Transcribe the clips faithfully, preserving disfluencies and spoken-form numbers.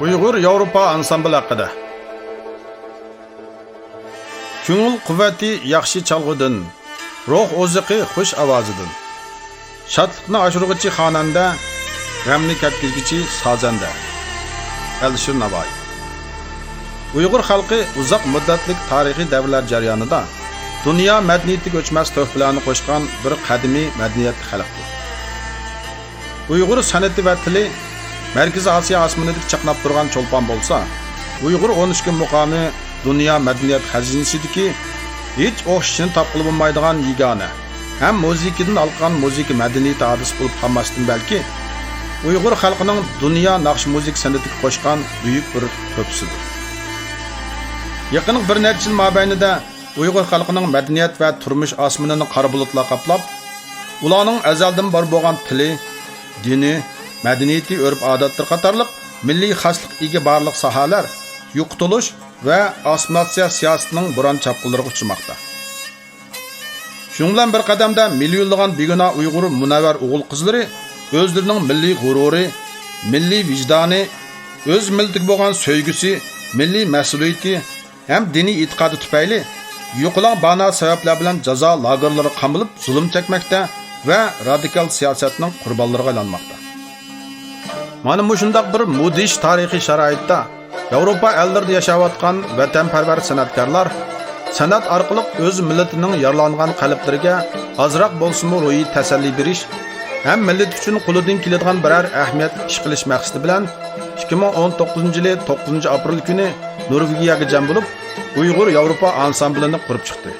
ئۇيغۇر ياۋروپا ئانسامبىلى ھەققىدە. كۆڭۈل قۇۋۋىتى ياخشى چالغۇدىن، روھ ئوزۇقى خۇش ئاۋازىدىن. شادلىقنى ئاشۇرغۇچى خانەندە، غەمنى كەتكۈزگۈچى سازەندە. ئەلىشىر ناۋايى. ئۇيغۇر خەلقى ئۇزاق مۇددەتلىك تارىخىي دەۋرلەر جەريانىدا دۇنيا مەدەنىيىتىگە ئۆچمەس تۆھپىلەرنى قوشقان بىر قەدىمىي مەدەنىيەتلىك خەلقتۇر. ئۇيغۇر سەنئىتى ۋە تىلى مەركىزىي ئاسىيا ئاسمىنىدىكى چاقناپ تۇرغان چولپان بولسا، ئۇيغۇر ئون ئىككى مۇقامى دۇنيا مەدەنىيەت خەزىنىسىدىكى ھېچ ئوخشىشىنى تاپقىلى بولمايدىغان يېگانە ھەم مۇزىكىدىن ھالقىغان مۇزىكا مەدەنىيىتى ھادىسىسى بولۇپ قالماستىن بەلكى، ئۇيغۇر خەلقىنىڭ دۇنيا ناخشا مۇزىكا سەنئىتىگە قوشقان بۈيۈك بىر تۆھپىسىدۇر. يېقىنقى بىر نەچچە يىل مابەينىدە ئۇيغۇر خەلقىنىڭ مەدەنىيەت ۋە تۇرمۇش ئاسمىنىنى قارا بۇلۇتلار قاپلاپ، ئۇلارنىڭ ئەزەلدىن بار بولغان تىلى، دىنى، مەدەنىيىتى، ئۆرپ-ئادەتلىرى قاتارلىق مىللىي خاسلىققا ئىگە بارلىق ساھەلەر يوقىتىلىش ۋە ئاسسىمىلياتسىيە سىياسىتىنىڭ بوران-چاپقۇنلىرىغا ئۇچرىماقتا. شۇنىڭ بىلەن بىر قەدەمدە مىليونلىغان بىگۇناھ ئۇيغۇر مۇنەۋۋەر ئوغۇل-قىزلىرى ئۆزلىرىنىڭ مىللىي غۇرۇرى، مىللىي ۋىجدانى، ئۆز مىللىتىگە بولغان سۆيگۈسى، مىللىي مەسئۇلىيىتى، ھەم دىنىي ئېتىقادى تۈپەيلى يوقىلاڭ بانا سەۋەبلەر بىلەن جازا لاگېرلىرىغا قامىلىپ زۇلۇم چەكمەكتە ۋە رادىكال سىياسەتنىڭ قۇربانلىرىغا ئايلانماقتا. مانا مۇشۇنداق بىر مۇدھىش تارىخىي شارائىتتا ياۋروپا ئەللىرىدە ياشاۋاتقان ۋەتەنپەرۋەر سەنئەتكارلار سەنئەت ئارقىلىق ئۆز مىللىتىنىڭ يارىلانغان قەلبلىرىگە ئازراق بولسىمۇ روھىي تەسەللى بېرىش ھەم مىللىتى ئۈچۈن قولىدىن كېلىدىغان بىرەر ئەھمىيەتلىك ئىش قىلىش مەقسىتى بىلەن ئىككى مىڭ ئون توققۇزىنچى يىلى توققۇزىنچى ئاپرېل كۈنى نورۋېگىيەگە جەم بولۇپ، ئۇيغۇر ياۋروپا ئانسامبىلىنى قۇرۇپ چىقتى.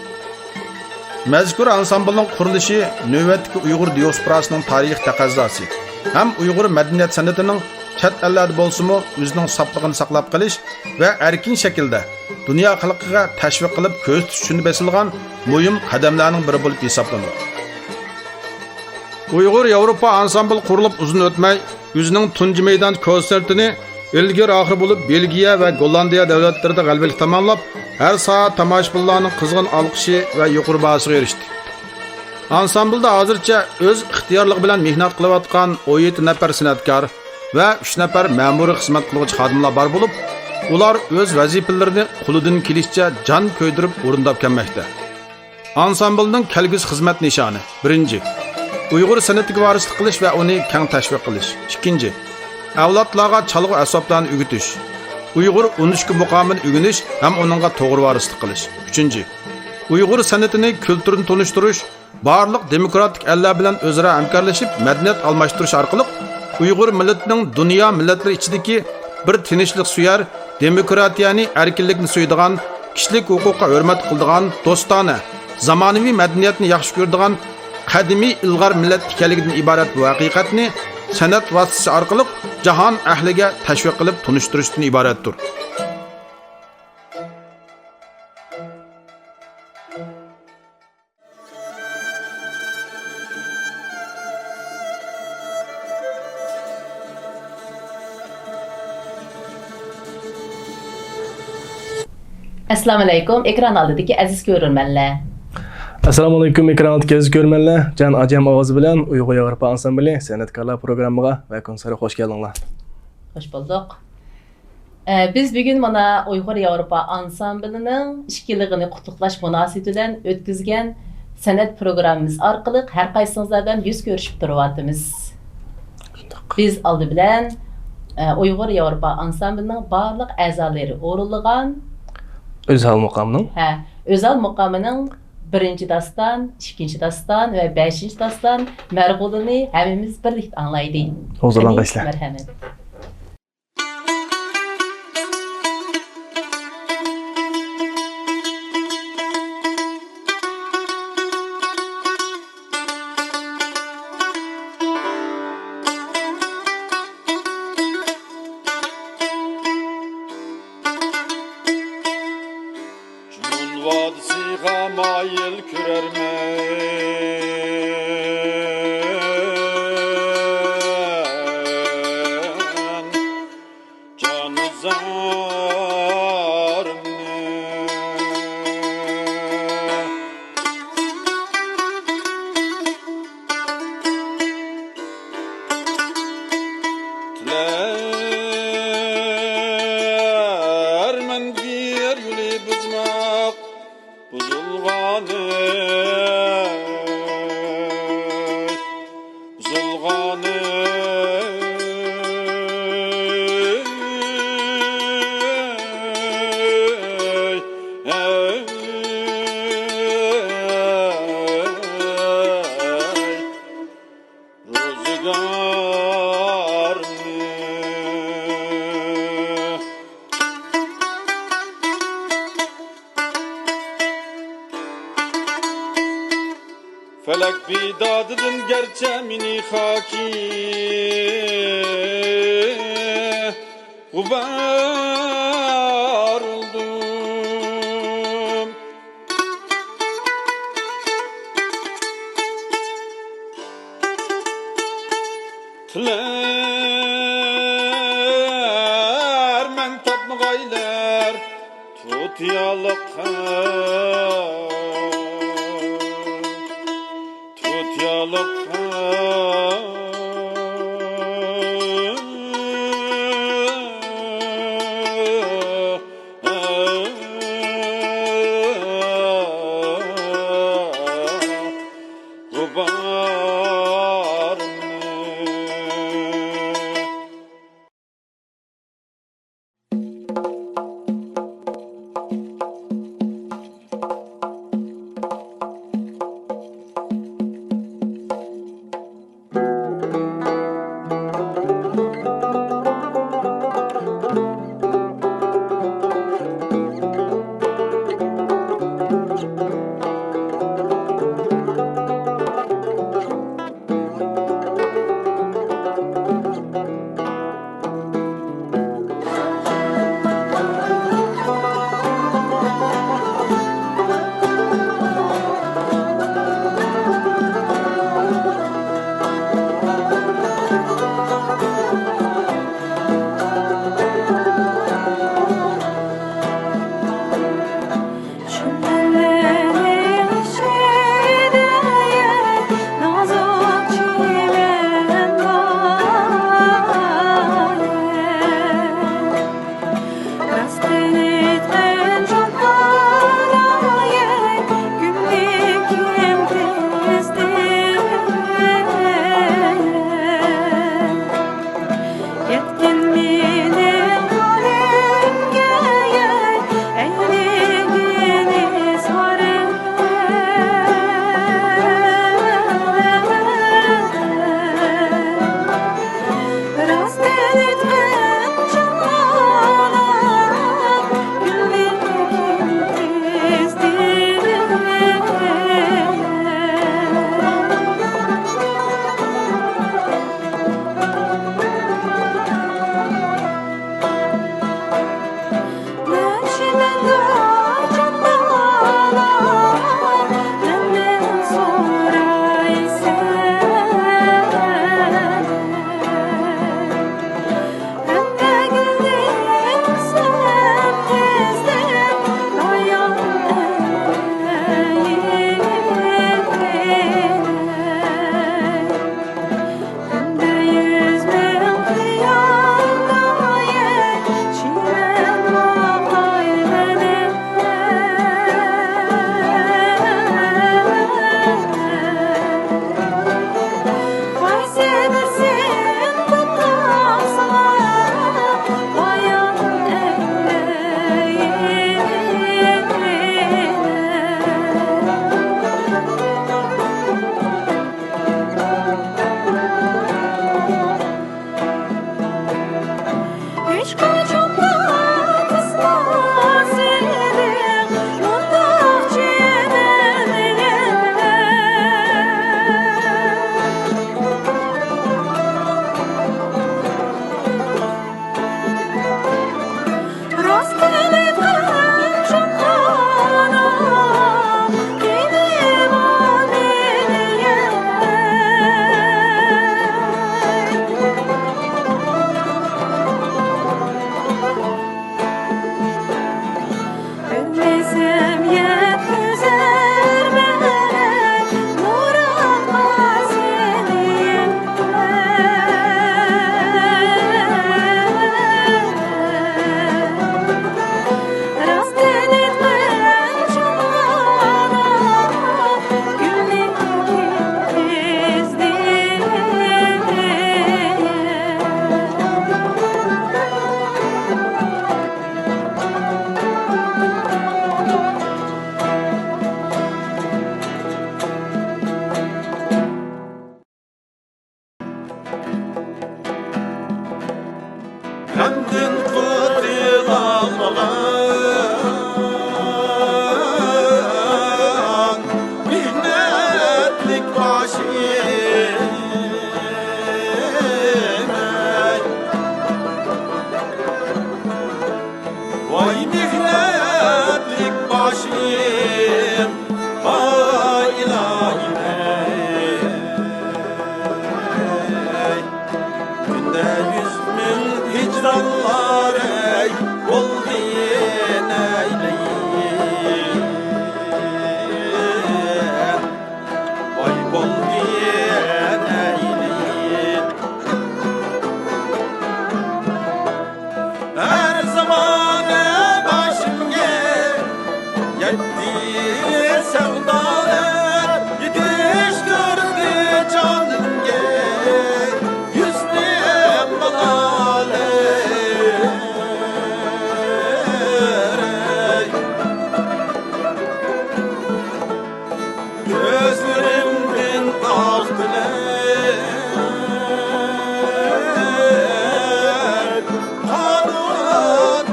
مەزكۇر ئانسامبىلنىڭ قۇرۇلۇشى نۆۋەتتىكى ئۇيغۇر دىياسپوراسىنىڭ تارىخىي تەقەززاسى ھەم ئۇيغۇر مەدەنىيەت سەنئىتىنىڭ چەت ئەللەردە بولسىمۇ ئۆزىنىڭ ساپلىقىنى ساقلاپ قېلىش ۋە ئەركىن شەكىلدە دۇنيا خەلقىگە تەشۋىق قىلىپ كۆرسىتىش ئۈچۈن بېسىلغان مۇھىم قەدەملەرنىڭ بىرى بولۇپ ھېسابلىنىدۇ. ئۇيغۇر ياۋروپا ئانسامبىل قۇرۇلۇپ ئۇزۇن ئۆتمەي، ئۆزىنىڭ تۇنجى مەيدان كونسېرتىنى ئىلگىرى ئاخىر بولۇپ بېلگىيە ۋە گوللاندىيە دۆلەتلىرىدە غەلىبىلىك تاماملاپ، ھەر سائەت تاماشىبىنلارنىڭ قىزغىن ئالقىشى ۋە يۇقىرى باھاسىغا ئېرىشتى. ئانسامبىلدا ھازىرچە ئۆز ئىختىيارلىقى بىلەن مېھنەت قىلىۋاتقان ئون يەتتە نەپەر سەنئەتكار ۋە ئۈچ نەپەر مەمۇرىي خىزمەت قىلغۇچى خادىملار بار بولۇپ، ئۇلار ئۆز ۋەزىپىلىرىنى قولىدىن كېلىشىچە جان كۆيدۈرۈپ ئورۇنداپ كەلمەكتە. ئانسامبىلنىڭ كەلگۈسى خىزمەت نىشانى. بىرىنچى، ئۇيغۇر سەنئىتىگە ۋارىسلىق قىلىش ۋە ئۇنى كەڭ تەشۋىق قىلىش. ئىككىنچى، ئەۋلادلارغا چالغۇ ئەسۋابلارنى ئۆگىتىش، ئۇيغۇر ئون ئىككى مۇقامىنى ئۆگىنىش ھەم ئۇنىڭغا توغرا ۋارىسلىق قىلىش. ئۈچىنچى، ئۇيغۇر سەنئىتىنى، كۈلتۈرىنى تونۇشتۇرۇش، بارلىق دېموكراتىك ئەللەر بىلەن ئۆزئارا ھەمكارلىشىپ، مەدەنىيەت ئالماشتۇرۇش ئارقىلىق ئۇيغۇر مىللىتىنىڭ دۇنيا مىللەتلىرى ئىچىدىكى بىر تىنچلىقسۆيەر، دېموكراتىيەنى، ئەركىنلىكنى سۆيىدىغان، كىشىلىك ھوقۇققا ھۆرمەت قىلىدىغان، دوستانە، زامانىۋى مەدەنىيەتنى ياخشى كۆرىدىغان قەدىمىي ئىلغار مىللەت ئىكەنلىكىدىن ئىبارەت بۇ ھەقىقەتنى سەنئەت ۋاسىتىسى ئارقىلىق جاھان ئەھلىگە تەشۋىق قىلىپ تونۇشتۇرۇشتىن ئىبارەتتۇر. ئەسسالامۇئەلەيكۇم، ئېكران ئالدىدىكى ئەزىز كۆرۈرمەنلەر. ئەسسالامۇئەلەيكۇم، ئېكران ئالدىدىكى ئەزىز كۆرۈرمەنلەر. جان ئاجام ئاۋازى بىلەن ئۇيغۇر ياۋروپا ئانسامبىلى سەنئەتكارلار پروگراممىغا ۋە كونسېرتىغا خوش كەلدىڭلار. خوش بولدۇق. ئە، بىز بۈگۈن مانا ئۇيغۇر ياۋروپا ئانسامبىلىنىڭ ئىككى يىللىقىنى قۇتلۇقلاش مۇناسىۋىتى بىلەن ئۆتكۈزگەن سەنئەت پروگراممىمىز ئارقىلىق ھەر قايسىڭىزلار بىلەن يۈز كۆرۈشۈپ تۇرۇۋاتىمىز. شۇنداق. بىز ئالدى بىلەن، ئە، ئۇيغۇر ياۋروپا ئانسامبىلىنىڭ بارلىق ئەزالىرى ئورۇنلىغان ئۆزھال مۇقامىنىڭ؟ ھە، ئۆزھال مۇقامىنىڭ بىرىنچى داستان، ئىككىنچى داستان ۋە بەشىنچى داستان مەرغۇلىنى ھەممىمىز بىرلىكتە ئاڭلايلى. ھۇزۇرلانغايسىلەر. قېنى، مەرھەمەت. جۇمۇن ۋادىسىغا مايىل كۆرەرمەن جانىزارنى. تىلەي پەلەك بىدادىدىن گەرچە مېنى خاكى غۇبارلىدىم. تىلەرمەن تاپمىغايلار تۇتىيالىق، تۇتىيالىق.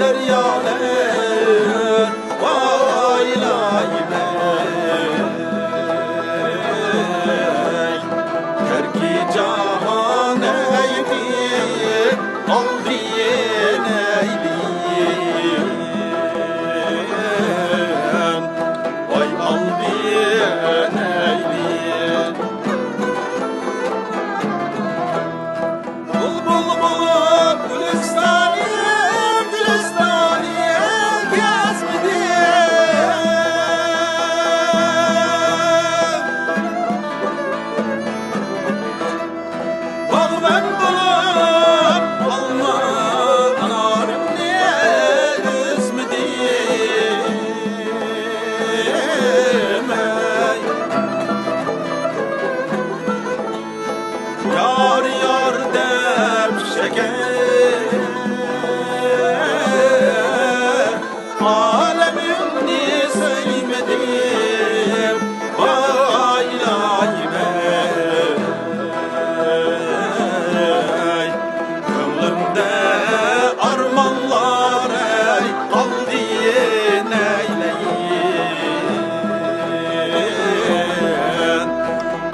دەريالار بايلايمەن. تەركى جاھان ئەينى ئالدى نەيلى. ۋاي ئالدى نەيلى. بۇلبۇل بولۇپ گۈلىستانىم، گۈلىستانىم كەزمىدىم. باغۋەن بولۇپ ئالما ئانارىمنى ئۈزمىدىم. يار، يار دەپ شەكەر ئالىمىمنى سۆيمىدىم. ۋايلايمەن. كۆڭلۈمدە ئارمانلار ئەي قالدى نەيلەيلى.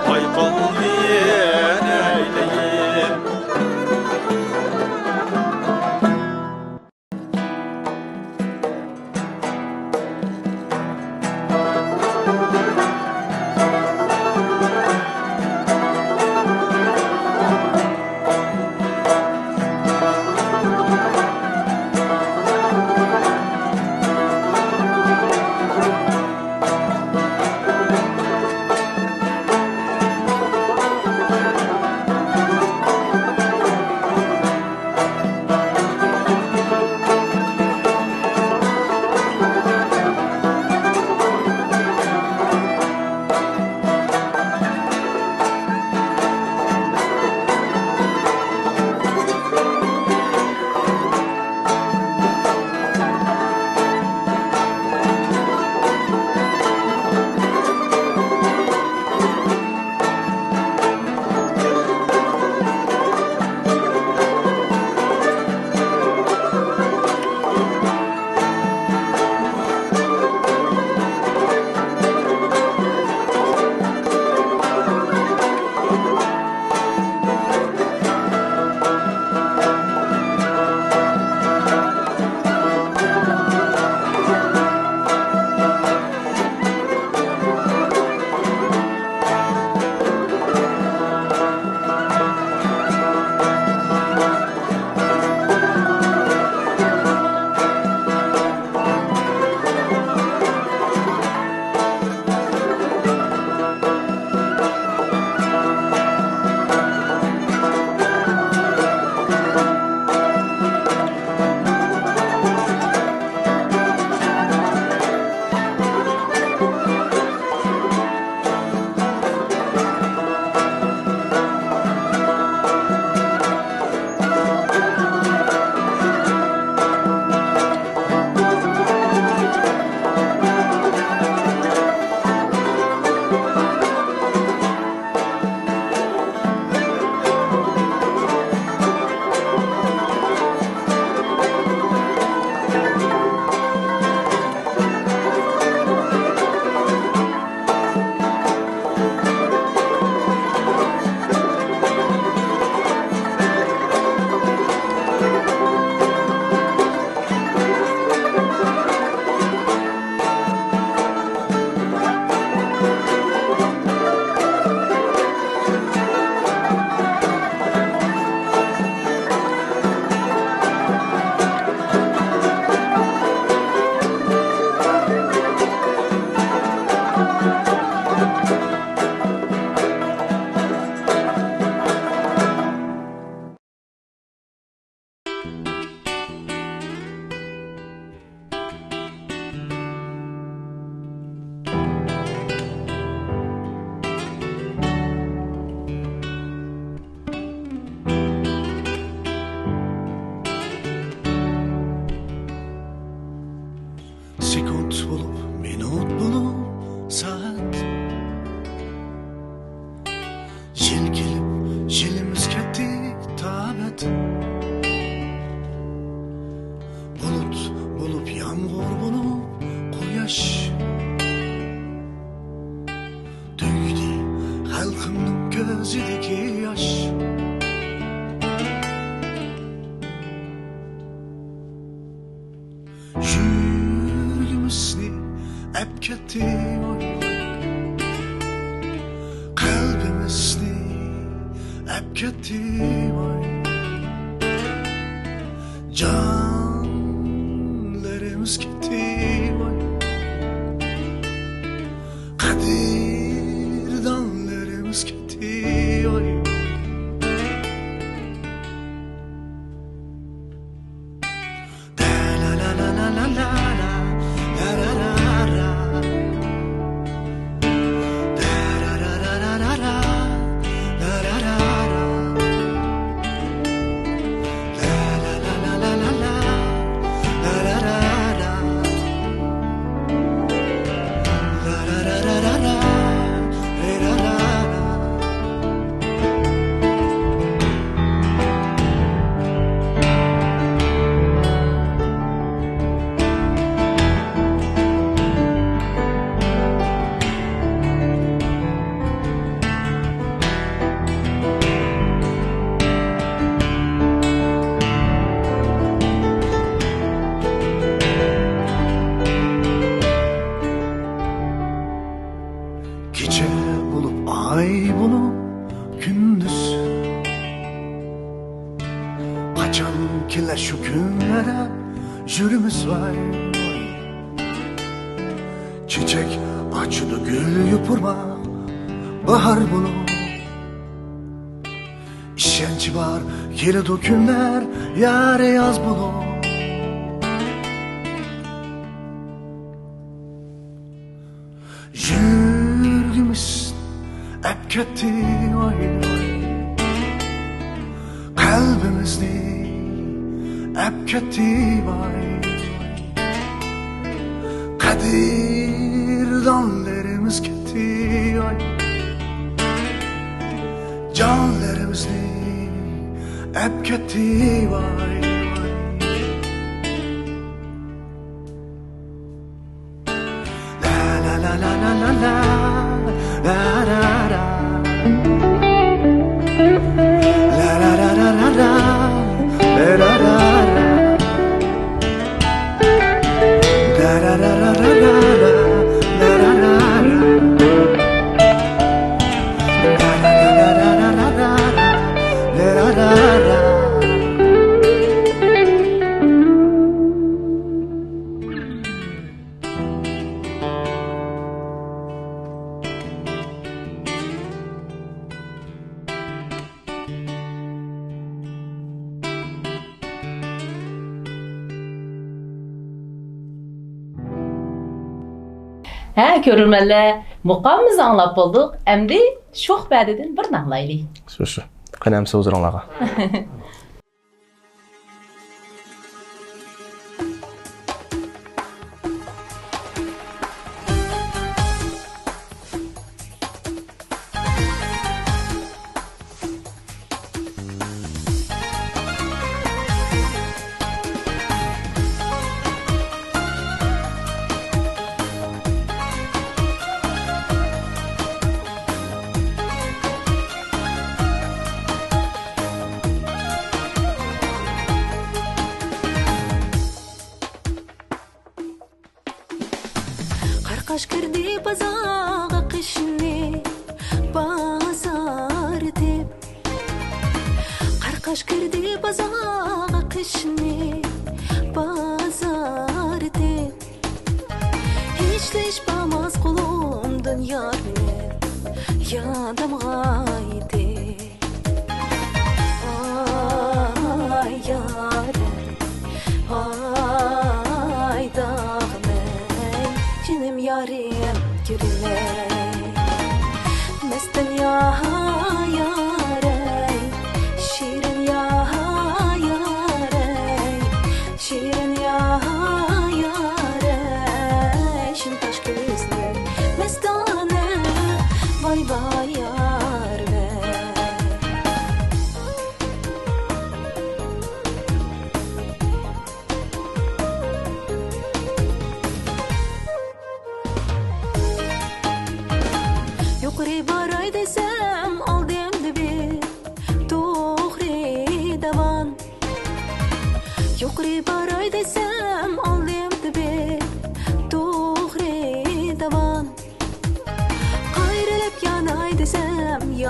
ۋاي قالدى نەيلەيلى. سېكۇنت بولۇپ، مىنۇت بولۇپ، سائەت. يىل كېلىپ، يىلىمىز كەتتى تابەت. بۇلۇت يۈرىكىمىزنى ئەپ كەتتى ۋاي، قەلبىمىزنى ئەپ كەتتى ۋاي، جانلىرىمىز كەتتى ۋاي، قەدىردانلىرىمىز كەتتى ۋاي. كېچە بولۇپ، ئاي بولۇپ، كۈندۈز. قاچان كېلەر شۇ كۈنلەر دەپ يۈرىمىز ۋاي. چېچەك ئاچىدۇ گۈل يوپۇرماق باھار بولۇپ. ئىشەنچ بار كېلىدۇ كۈنلەر يار ياز بولۇپ. يۈرىكىمىز ئەپ كەتتى ۋاي ۋاي، قەلبىمىزنى ئەپ كەتتى ۋاي، قەدىردانلىرىمىز كەتتى ۋاي، جانلىرىمىزنى ئەپ كەتتى ۋاي ۋاي. ھە، كۆرۈرمەنلەر، مۇقامىمىزنى ئاڭلاپ بولدۇق. ئەمدى شوخ پەدىدىن بىرنى ئاڭلايلى. شۇ، شۇ. قېنى ئەمسە ھۇزۇرۇڭلارغا. قارقاش كىردى بازارغا قېشىنى بازار دەپ. قارقاش كىردى بازارغا قېشىنى بازار دەپ. ھېچلا ئىش بارماس قولۇمدىن يارنى يادىمغا يېتىپ. ئاي يارەي، ئاي داغنەي، جېنىم يارىم گۈلەي. مەستانە يارەي، شېرىن يارەي، شېرىن يارەي، شىنتاش كۆزلۈك مەستانە، ۋاي ۋاي يارەي. يۇقىرى باراي دېسەم، ئالدىمدا بىر توغرا داۋان. يۇقىرى باراي دېسەم، ئالدىم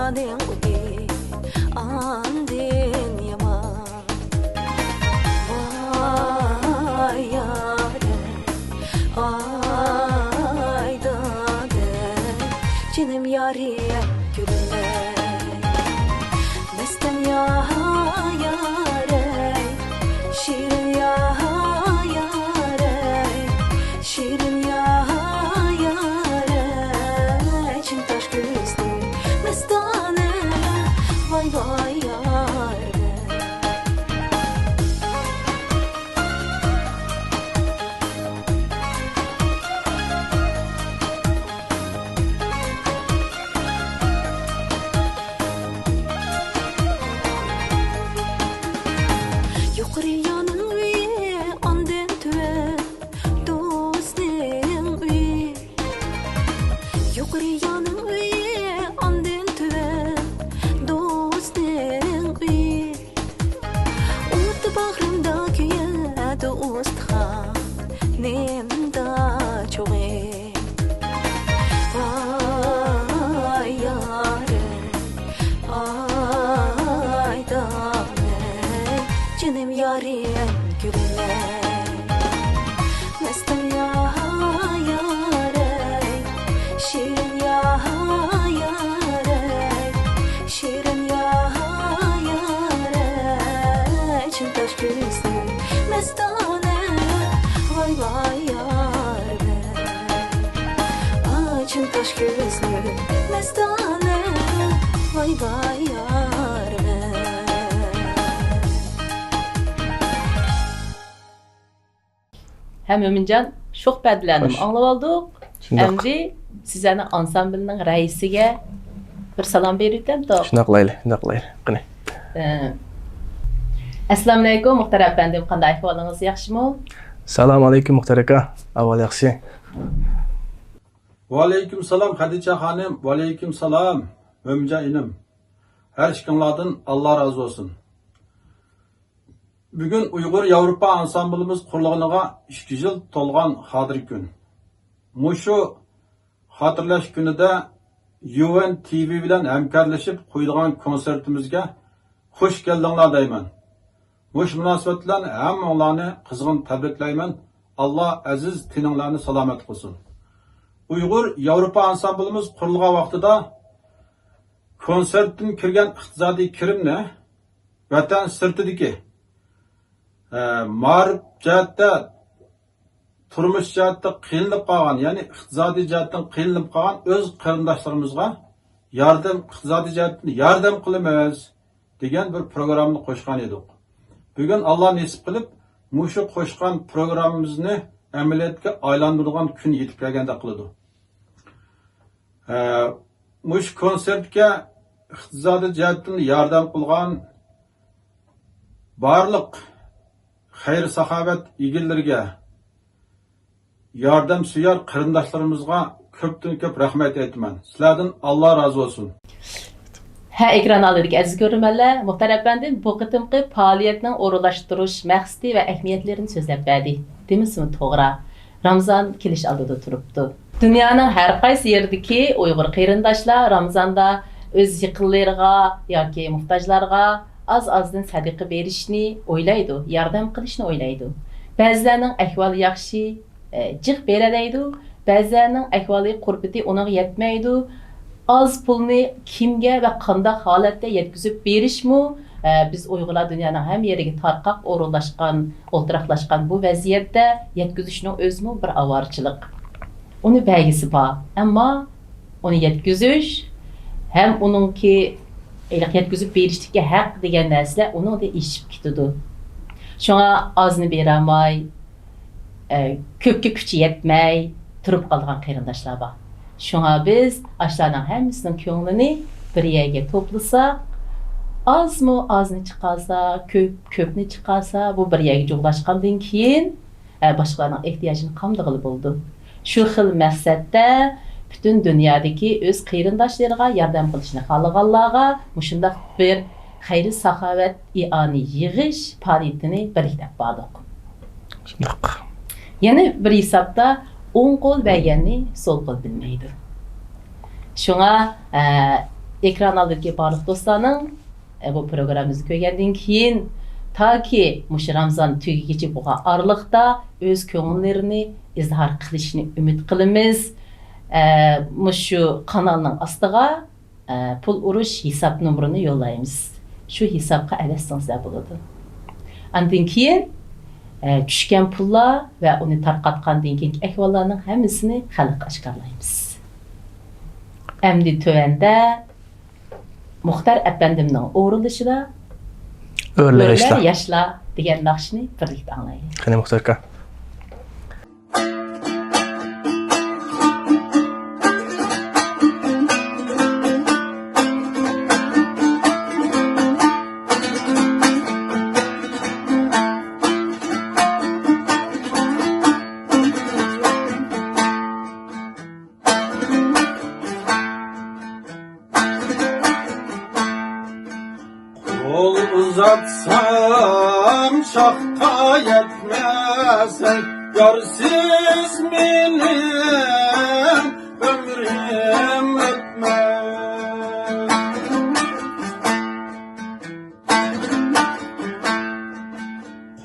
ئانىڭ ئۇدى ئاندىن يامان. ۋاي يارەي، ئاي دادەي، جېنىم يارىم گۈللەي. مەستان يا يارەي، شېرىن يا يارەي، شېرىن يا يارەي، چىن تاش كۆزلۈك مەستانە، ۋاي ۋاي يارەي. يۇقىرى يانىڭ ئۆيى، ئاندىن تۆۋەن دوستنىڭ ئۆيى. يۇقىرى يانىڭ ئۆيى، ئاندىن تۆۋەن دوستنىڭ ئۆيى. ئوتى باغرىمدا كۆيەدۇ ئۇستىخانىمدا چوغى. ۋاي يارىم، ئاي دادەي، جېنىم يارىم گۈللەي. مەستان يا يارەي، شېرىن يا يارەي، شېرىن يا يارەي، چىن تاش كۆزلۈك مەستانە، ۋاي ۋاي يارەي. ئاچىن قاش كۆزلۈك مەستانە، ۋاي ۋاي يارىم. ھە، مۆمىنجان، شوخ پەدىلەرنىمۇ ئاڭلىۋالدۇق. شۇنداق. ئەمدى سىزلەرنىڭ ئانسامبىلنىڭ رەئىسىگە بىر سالام بېرىۋېتەمتۇق؟ شۇنداق قىلايلى، شۇنداق قىلايلى. قېنى. ئە، ئەسسالامۇئەلەيكۇم، مۇختەر ئەپەندىم، قانداق ئەھۋالىڭىز، ياخشىمۇ؟ سالام ئەلەيكۇم، مۇختەر ئاكا. ئەھۋال ياخشى. ۋەئەلەيكۇم سالام، خەدىچە خانىم. ۋەئەلەيكۇم سالام، مۆمىنجان ئىنىم. ھەر ئىككىڭلاردىن ئاللا رازى بولسۇن. بۈگۈن ئۇيغۇر ياۋروپا ئانسامبىلىمىز قۇرۇلغىنىغا ئىككى يىل تولغان خاتىرە كۈن. مۇشۇ خاتىرىلەش كۈنىدە يۇ ئېن تى ۋى بىلەن ھەمكارلىشىپ قويىدىغان كونسېرتىمىزگە خۇش كەلدىڭلار دەيمەن. مۇشۇ مۇناسىۋەت بىلەن ھەممىڭلارنى قىزغىن تەبرىكلەيمەن. ئاللا ئەزىز تېنىڭلارنى سالامەت قىلسۇن. ئۇيغۇر ياۋروپا ئانسامبىلىمىز قۇرۇلغان ۋاقتىدا كونسېرتتىن كىرگەن ئىقتىسادىي كىرىمنى ۋەتەن سىرتىدىكى، ئە، مائارىپ جەھەتتە، تۇرمۇش جەھەتتە قىينىلىپ قالغان، يەنى ئىقتىسادىي جەھەتتىن قىينىلىپ قالغان ئۆز قېرىنداشلىرىمىزغا ياردەم، ئىقتىسادىي جەھەتتىن ياردەم قىلىمىز دېگەن بىر پروگراممىنى قوشقان ئىدۇق. بۈگۈن ئاللا نېسىپ قىلىپ، مۇشۇ قوشقان پروگراممىمىزنى ئەمەلىيەتكە ئايلاندۇرىدىغان كۈن يېتىپ كەلگەندەك قىلىدۇ. ئە، مۇشۇ كونسېرتكە ئىقتىسادىي جەھەتتىن ياردەم قىلغان بارلىق خەير-ساخاۋەت ئىگىلىرىگە، ياردەمسۆيەر قېرىنداشلىرىمىزغا كۆپتىن كۆپ رەھمەت ئېيتىمەن. سىلەردىن ئاللا رازى بولسۇن. ھە، ئېكران ئالدىدىكى ئەزىز كۆرۈرمەنلەر، مۇختەر ئەپەندىم بۇ قېتىمقى پائالىيەتنىڭ ئورۇنلاشتۇرۇش مەقسىتى ۋە ئەھمىيەتلىرىنى سۆزلەپ بەردى. دېمىسىمۇ توغرا، رامىزان كېلىش ئالدىدا تۇرۇپتۇ. دۇنيانىڭ ھەر قايسى يېرىدىكى ئۇيغۇر قېرىنداشلار رامىزاندا ئۆز يېقىنلىرىغا ياكى موھتاجلارغا ئاز-ئازدىن سەدىقە بېرىشنى ئويلايدۇ، ياردەم قىلىشنى ئويلايدۇ. بەزىلەرنىڭ ئەھۋالى ياخشى، ئە، جىق بېرەلەيدۇ، بەزىلەرنىڭ ئەھۋالى، قۇربىتى ئۇنىڭغا يەتمەيدۇ. ئاز پۇلنى كىمگە ۋە قانداق ھالەتتە يەتكۈزۈپ بېرىشمۇ، ئە، بىز ئۇيغۇرلار دۇنيانىڭ ھەممە يېرىگە تارقاق ئورۇنلاشقان، ئولتۇراقلاشقان بۇ ۋەزىيەتتە يەتكۈزۈشنىڭ ئۆزىمۇ بىر ئاۋارىچىلىق. ئۇنى بەرگۈسى بار، ئەمما ئۇنى يەتكۈزۈش ھەم ئۇنىڭكى ھېلىقى يەتكۈزۈپ بېرىشتىكى ھەق دېگەن نەرسىلەر ئۇنىڭدىن ئېشىپ كېتىدۇ. شۇڭا ئازنى بېرەلمەي، ئە، كۆپكە كۈچى يەتمەي تۇرۇپ قالىدىغان قېرىنداشلار بار. شۇڭا بىز ئاشۇلارنىڭ ھەممىسىنىڭ كۆڭلىنى بىر يەرگە توپلىساق، ئازمۇ ئازنى چىقارسا، كۆپ، كۆپنى چىقارسا، بۇ بىر يەرگە جۇغلاشقاندىن كېيىن، ئە، باشقىلارنىڭ ئېھتىياجىنى قامدىغىلى بولىدۇ. شۇ خىل مەقسەتتە پۈتۈن دۇنيادىكى ئۆز قېرىنداشلىرىغا ياردەم قىلىشنى خالىغانلارغا مۇشۇنداق بىر خەير-ساخاۋەت ئىئانە يىغىش پائالىيىتىنى بىرلىكتە ئېلىپ باردۇق. شۇنداق. يەنە بىر ھېسابتا ئوڭ قول بەرگەننى سول قول بىلمەيدۇ. شۇڭا، ئە، ئېكران ئالدىدىكى بارلىق دوستلارنىڭ، ئە، بۇ پروگراممىمىزنى كۆرگەندىن كېيىن، تاكى مۇشۇ رامزان تۈگىگىچە بولغان ئارىلىقتا ئۆز كۆڭۈللىرىنى ئىزھار قىلىشىنى ئۈمىد قىلىمىز. ئە، مۇشۇ قانالنىڭ ئاستىغا، ئە، پۇل ئۇرۇش ھېساب نومۇرىنى يوللايمىز. شۇ ھېسابقا ئەۋەتسىڭىزلەر بولىدۇ. ئاندىن كېيىن، ئە، چۈشكەن پۇللار ۋە ئۇنى تارقاتقاندىن كېيىنكى ئەھۋاللارنىڭ ھەممىسىنى خەلققە ئاشكارىلايمىز. ئەمدى تۆۋەندە مۇختار ئەپەندىمنىڭ ئورۇنلىشىدا ئۆرلە ياشلار. ئۆرلە ياشلار دېگەن ناخشىنى بىرلىكتە ئاڭلايلى. قېنى، مۇختار ئاكا. قول ئۇزاتسام شاخقا يەتمەسسەن، يارسىز مېنىڭ ئۆمرۈم ئۆتمەس.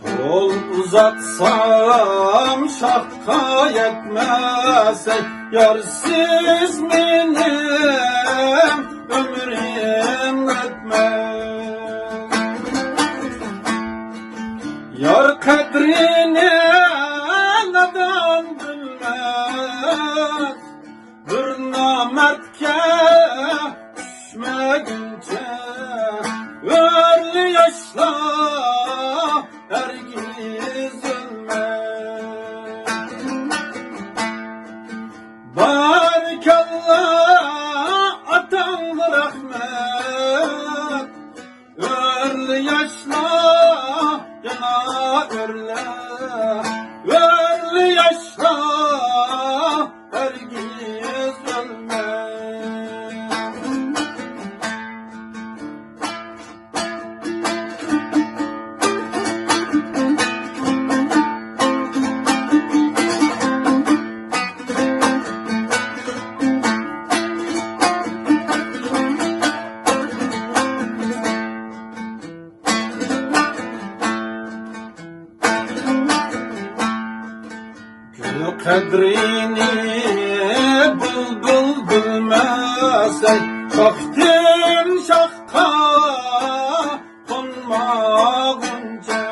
قول ئۇزاتسام شاخقا يەتمەسسەن، يارسىز مېنىڭ ئۆمرۈم ئۆتمەس. يار قەدرىنى نادان بىلمەس، بىر نامەردكە چۈشمىگۈنچە، ئۆرلە ياشلار ھەرگىز ئۆلمەس. بارىكاللا، ئاتاڭغا رەھمەت. ئۆرلە ياشلار، يەنە ئۆرلە، ئۆرلە ياشلار ھەرگىز ئۆلمەس. گۈل قەدرىنى بۇلبۇل بىلمەسسەن، شاختىن شاخقا قونمىغۇنچە.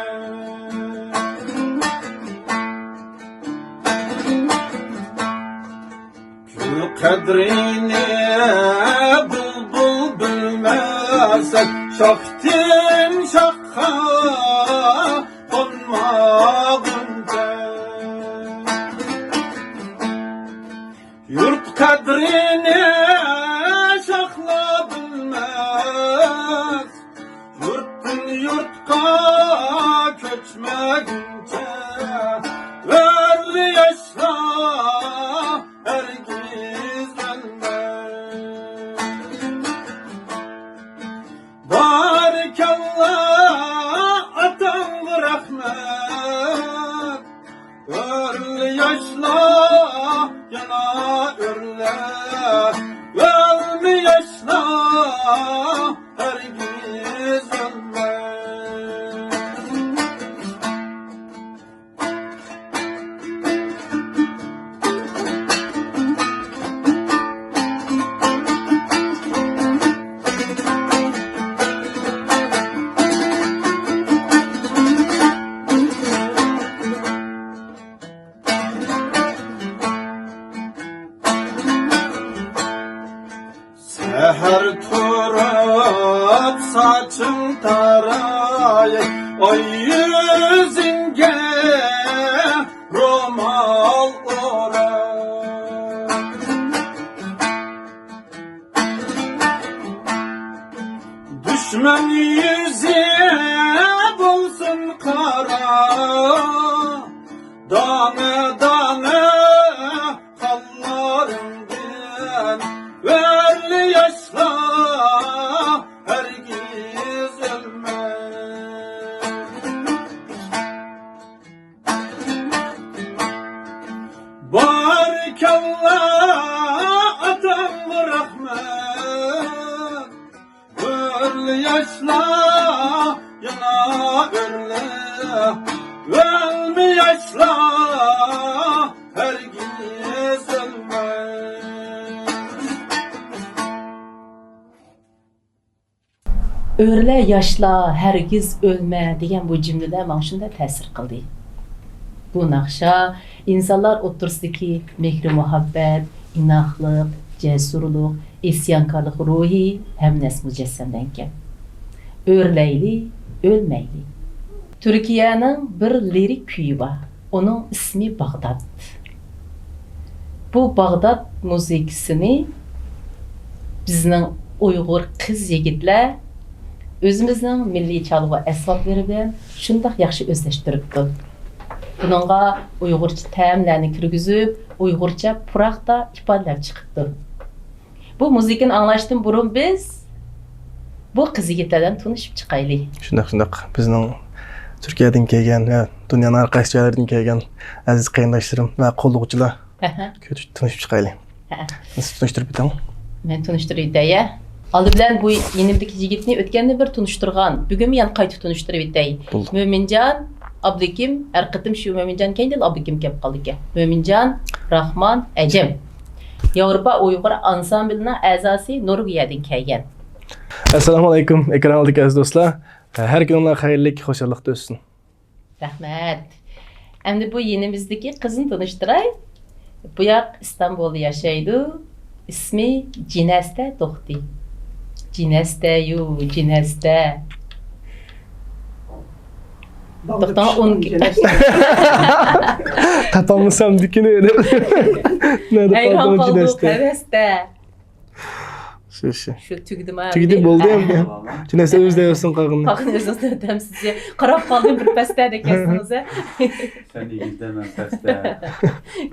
گۈل قەدرىنى بۇلبۇل بىلمەسسەن، شاختىن شاخقا قونمىغۇنچە. يۇرت قەدرىنى شاخلار بىلمەس، يۇرتتىن يۇرتقا كۆچمىگۈنچە، ئۆرلە ياشلار ھەرگىز ئۆلمەس. بارىكاللا، ئاتاڭغا رەھمەت. ئۆرلە ياشلار، يەنە ئۆرلە، ئۆرلە ياشلار ھەرگىز ئۆلمەس. سەھەر تۇرۇپ ساچىڭ تاراي، ئاي يۈزۈڭگە رومال ئوراي. دۈشمەن يۈزى بولسۇن قارا، دانە دانە قانلىرىڭدىن ئۆرلە ياشلار ھەرگىز ئۆلمەس. بارىكاللا، ئاتاڭغا رەھمەت. ياشلار، يەنە ئۆرلە، ئۆلمە ياشلار، ھەرگىز ئۆلمە. ئۆرلە ياشلار، ھەرگىز ئۆلمە دېگەن بۇ جۈملىلەر ماڭا شۇنداق تەسىر قىلدى. بۇ ناخشا ئىنسانلار ئوتتۇرىسىدىكى مېھرى-مۇھەببەت، ئىناقلىق، جەسۇرلۇق، ئىسيانكارلىق روھى ھەممە نەرسە مۇجەسسەملەنگەن. ئۆرلەيلى، ئۆلمەيلى. تۈركىيەنىڭ بىر لىرىك كۈيى بار. ئۇنىڭ ئىسمى باغدات. بۇ باغدات مۇزىكىسىنى بىزنىڭ ئۇيغۇر قىز-يىگىتلەر ئۆزىمىزنىڭ مىللىي چالغۇ ئەسۋابلىرى بىلەن شۇنداق ياخشى ئۆزلەشتۈرۈپتۇ. بۇنىڭغا ئۇيغۇرچە تەملەرنى كىرگۈزۈپ، ئۇيغۇرچە پۇراقتا ئىپادىلەپ چىقىپتۇ. بۇ مۇزىكىنى ئاڭلاشتىن بۇرۇن بىز بۇ قىز-يىگىتلەر بىلەن تونۇشۇپ چىقايلى. شۇنداق، شۇنداق. بىزنىڭ تۈركىيەدىن كەلگەن ۋە دۇنيانىڭ ھەر قايسى جايلىرىدىن كەلگەن ئەزىز قېرىنداشلىرىم ۋە قوللىغۇچىلار. ئەھە. كۆتۈ-، تونۇشۇپ چىقايلى. ئەھە. سىز تونۇشتۇرۇپ ئۆتۈڭ. مەن تونۇشتۇرۇپ ئۆتەي، يا. ئالدى بىلەن بۇ يېنىمدىكى يىگىتنى ئۆتكەندە بىر تونۇشتۇرغان. بۈگۈنمۇ يەنە قايتا تونۇشتۇرۇپ ئۆتەي. بولدى. مۆمىنجان ئابلىكىم، ھەر قېتىم شۇ مۆمىنجان كەينىدىن ئابلىكىم كەپ قالىدىكەن. مۆمىنجان راخمان ئەجەم. ياۋروپا ئۇيغۇر ئانسامبىلىنىڭ ئەزاسى، نورۋېگىيەدىن كەلگەن. ئەسسالامۇئەلەيكۇم، ئېكران ئالدىدىكى ئەزىز دوستلار. ھەر كۈنۈڭلار خەيرلىك، خۇشاللىقتا ئۆتسۇن. رەھمەت. ئەمدى بۇ يېنىمىزدىكى قىزنى تونۇشتۇراي. بۇ ياق ئىستانبۇلدا ياشايدۇ. ئىسمى جىنەستە توختى. جىنەستە يۇ، جىنەستە. توختاڭ، ئون تاپالمىسام دۇكىنى دەپ. نەدە ھەيران قالدىڭ، قالدۇق جىنەستە؟ ھەۋەستە. شۇ، شۇ. شۇ تۈگىدىما؟ تۈگىدى، بولدى ئەمدى. جىنەستە ئۆزى دەۋەرسۇن قالغىنىنى. قالغىنى ئۆزىڭىز دەۋەرسىز. قاراپ قالدىم بىر پەستە دەپ كەلسىڭىز. سەن يېگىزدە، مەن پەستە.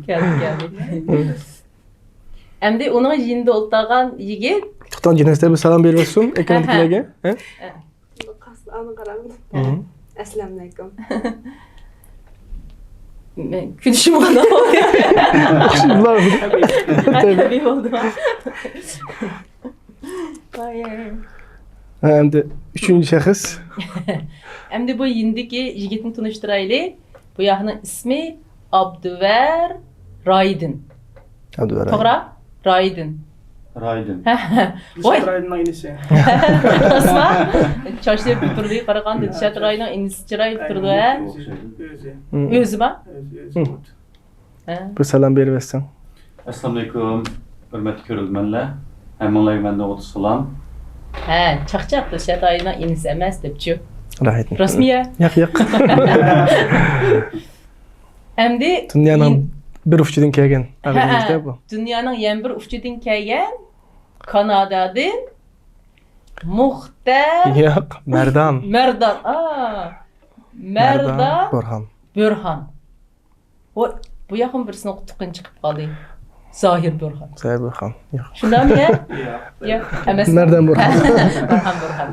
كەلدى، كەلدى. ئەمدى ئۇنىڭ يېنىدا ئولتۇرغان يىگىت. توختاڭ، جىنەستە بىر سالام بېرىۋەتسۇن ئېكراندىكىلەرگە. ھە؟ ئانا قاراڭ. ئەسسالامۇئەلەيكۇم. مەن كۈلۈشۈم غانا بولدى. تەبىئىي بولدى. ھە، ئەمدى ئۈچىنچى شەخس. ئەمدى بۇ يېنىدىكى يىگىتنى تونۇشتۇرايلى. بۇ ياقنىڭ ئىسمى ئابدۇۋەر رايدىن. ئابدۇۋەر رايدىن. توغرا؟ رايدىن. رايدىن. ھە، ھە. دىلشات رايدىننىڭ ئىنىسى. راستما؟ چاچلىرى بىر تۈرلۈك قارىغاندا، دىلشات رايدىننىڭ ئىنىسى چىرايلىق تۇرىدۇ، ھە؟ ئۆزى. ئۆزىما؟ ئۆزى، ئۆزى. ھە. بىر سالام بېرىۋەتسەڭ. ئەسسالامۇئەلەيكۇم، ھۆرمەتلىك كۆرۈرمەنلەر. ھەممىڭلارغا مەندىن ئوتتۇز سالام. ھە، چاقچاق، دىلشات رايدىننىڭ ئىنىسى ئەمەس دەپچۇ. راھەت. راستمۇ يا؟ ياق، ياق. ئەمدى دۇنيانىڭ بىر ئۇچىدىن كەلگەن ئاغىنىمىز-دە بۇ. دۇنيانىڭ يەنە بىر ئۇچىدىن كەلگەن كانادادىن مۇختەر. ياق، مەردان. مەردان. ئا. مەردان. مەردان بورھان. بورھان. ۋوي، بۇ ياقمۇ بىرسىنىڭ ئۇتۇقىنى چىقىپ قالدى. زاھىر بورھان. زاھىر بورھان. ياق. شۇنداقمۇ يا؟ ياق. ياق، ئەمەس. مەردان بورھان. بورھان، بورھان.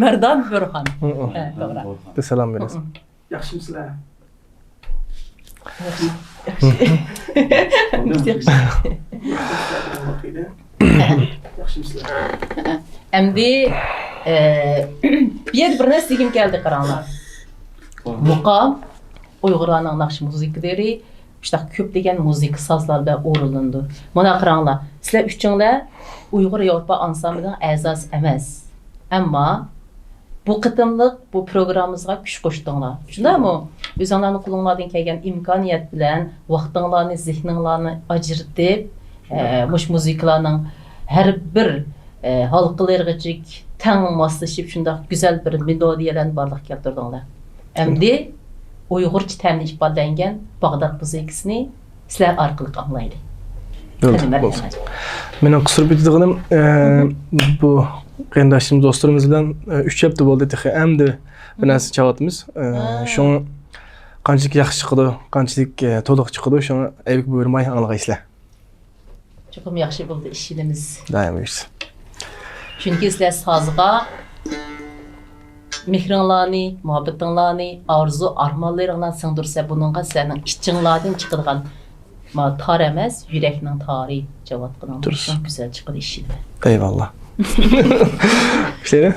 مەردان بورھان. ھە، توغرا. بىر سالام بېرىسىز. ياخشىمۇسىلەر؟ ياخشى. ياخشى. ياخشىمۇسىلەر؟ ئەمدى، ئە، بۇ يەردە بىر نەرسە دېگۈم كەلدى، قاراڭلار. مۇقام، ئۇيغۇرلارنىڭ ناخشا مۇزىكىلىرى، مۇشۇنداق كۆپلىگەن مۇزىكا سازلار بىلەن ئورۇنلىنىدۇ. مانا قاراڭلار، سىلەر ئۈچۈڭلار ئۇيغۇر ياۋروپا ئانسامبىلىنىڭ ئەزاسى ئەمەس. ئەمما بۇ قېتىملىق بۇ پروگراممىمىزغا كۈچ قوشتۇڭلار. شۇنداقمۇ؟ ئۆزۈڭلارنىڭ قولۇڭلاردىن كەلگەن ئىمكانىيەت بىلەن ۋاقتىڭلارنى، زېھنىڭلارنى ئاجرىتىپ، ئە، مۇشۇ مۇزىكىلارنىڭ ھەر بىر، ئە، ھالقىلىرىغىچە تەڭ ماسلىشىپ، شۇنداق گۈزەل بىر مېلودىيەلەرنى بارلىققا كەلتۈردۈڭلار. ئەمدى ئۇيغۇرچە تەمدە ئىپادىلەنگەن باغدات مۇزىكىسىنى سىلەر ئارقىلىق ئاڭلايلى. بولدى، قېنى، بولسۇن. مەرھەمەت. مېنىڭ قۇسۇر بېتىدىغىنىم، ئە، بۇ قېرىنداشلىرىمىز، دوستلىرىمىز بىلەن، ئە، ئۈچ ھەپتە بولدى تېخى، ئەمدى بىر نەرسە چاۋاتىمىز. ئە، ھە. شۇڭا قانچىلىك ياخشى چىقىدۇ، قانچىلىك، ئە، تولۇق چىقىدۇ، شۇڭا ئەيىبىك بۇيرۇماي ئاڭلىغايسىلەر. چوقۇم ياخشى بولىدۇ، ئىشىنىمىز. دائىم يۈرسۇن. چۈنكى سىلەر سازغا مېھرىڭلارنى، مۇھەببىتىڭلارنى، ئارزۇ ئارمانلىرىڭلارنى سىڭدۈرسە، بۇنىڭغا سىلەرنىڭ ئىچىڭلاردىن چىقىدىغان، ما، تار ئەمەس، يۈرەكنىڭ تارى چىقىۋاتقىنىڭ دۇرۇس. شۇڭا گۈزەل چىقىدۇ، ئىشىنىمەن. ئەيۋاللا. ئىشلەيلى.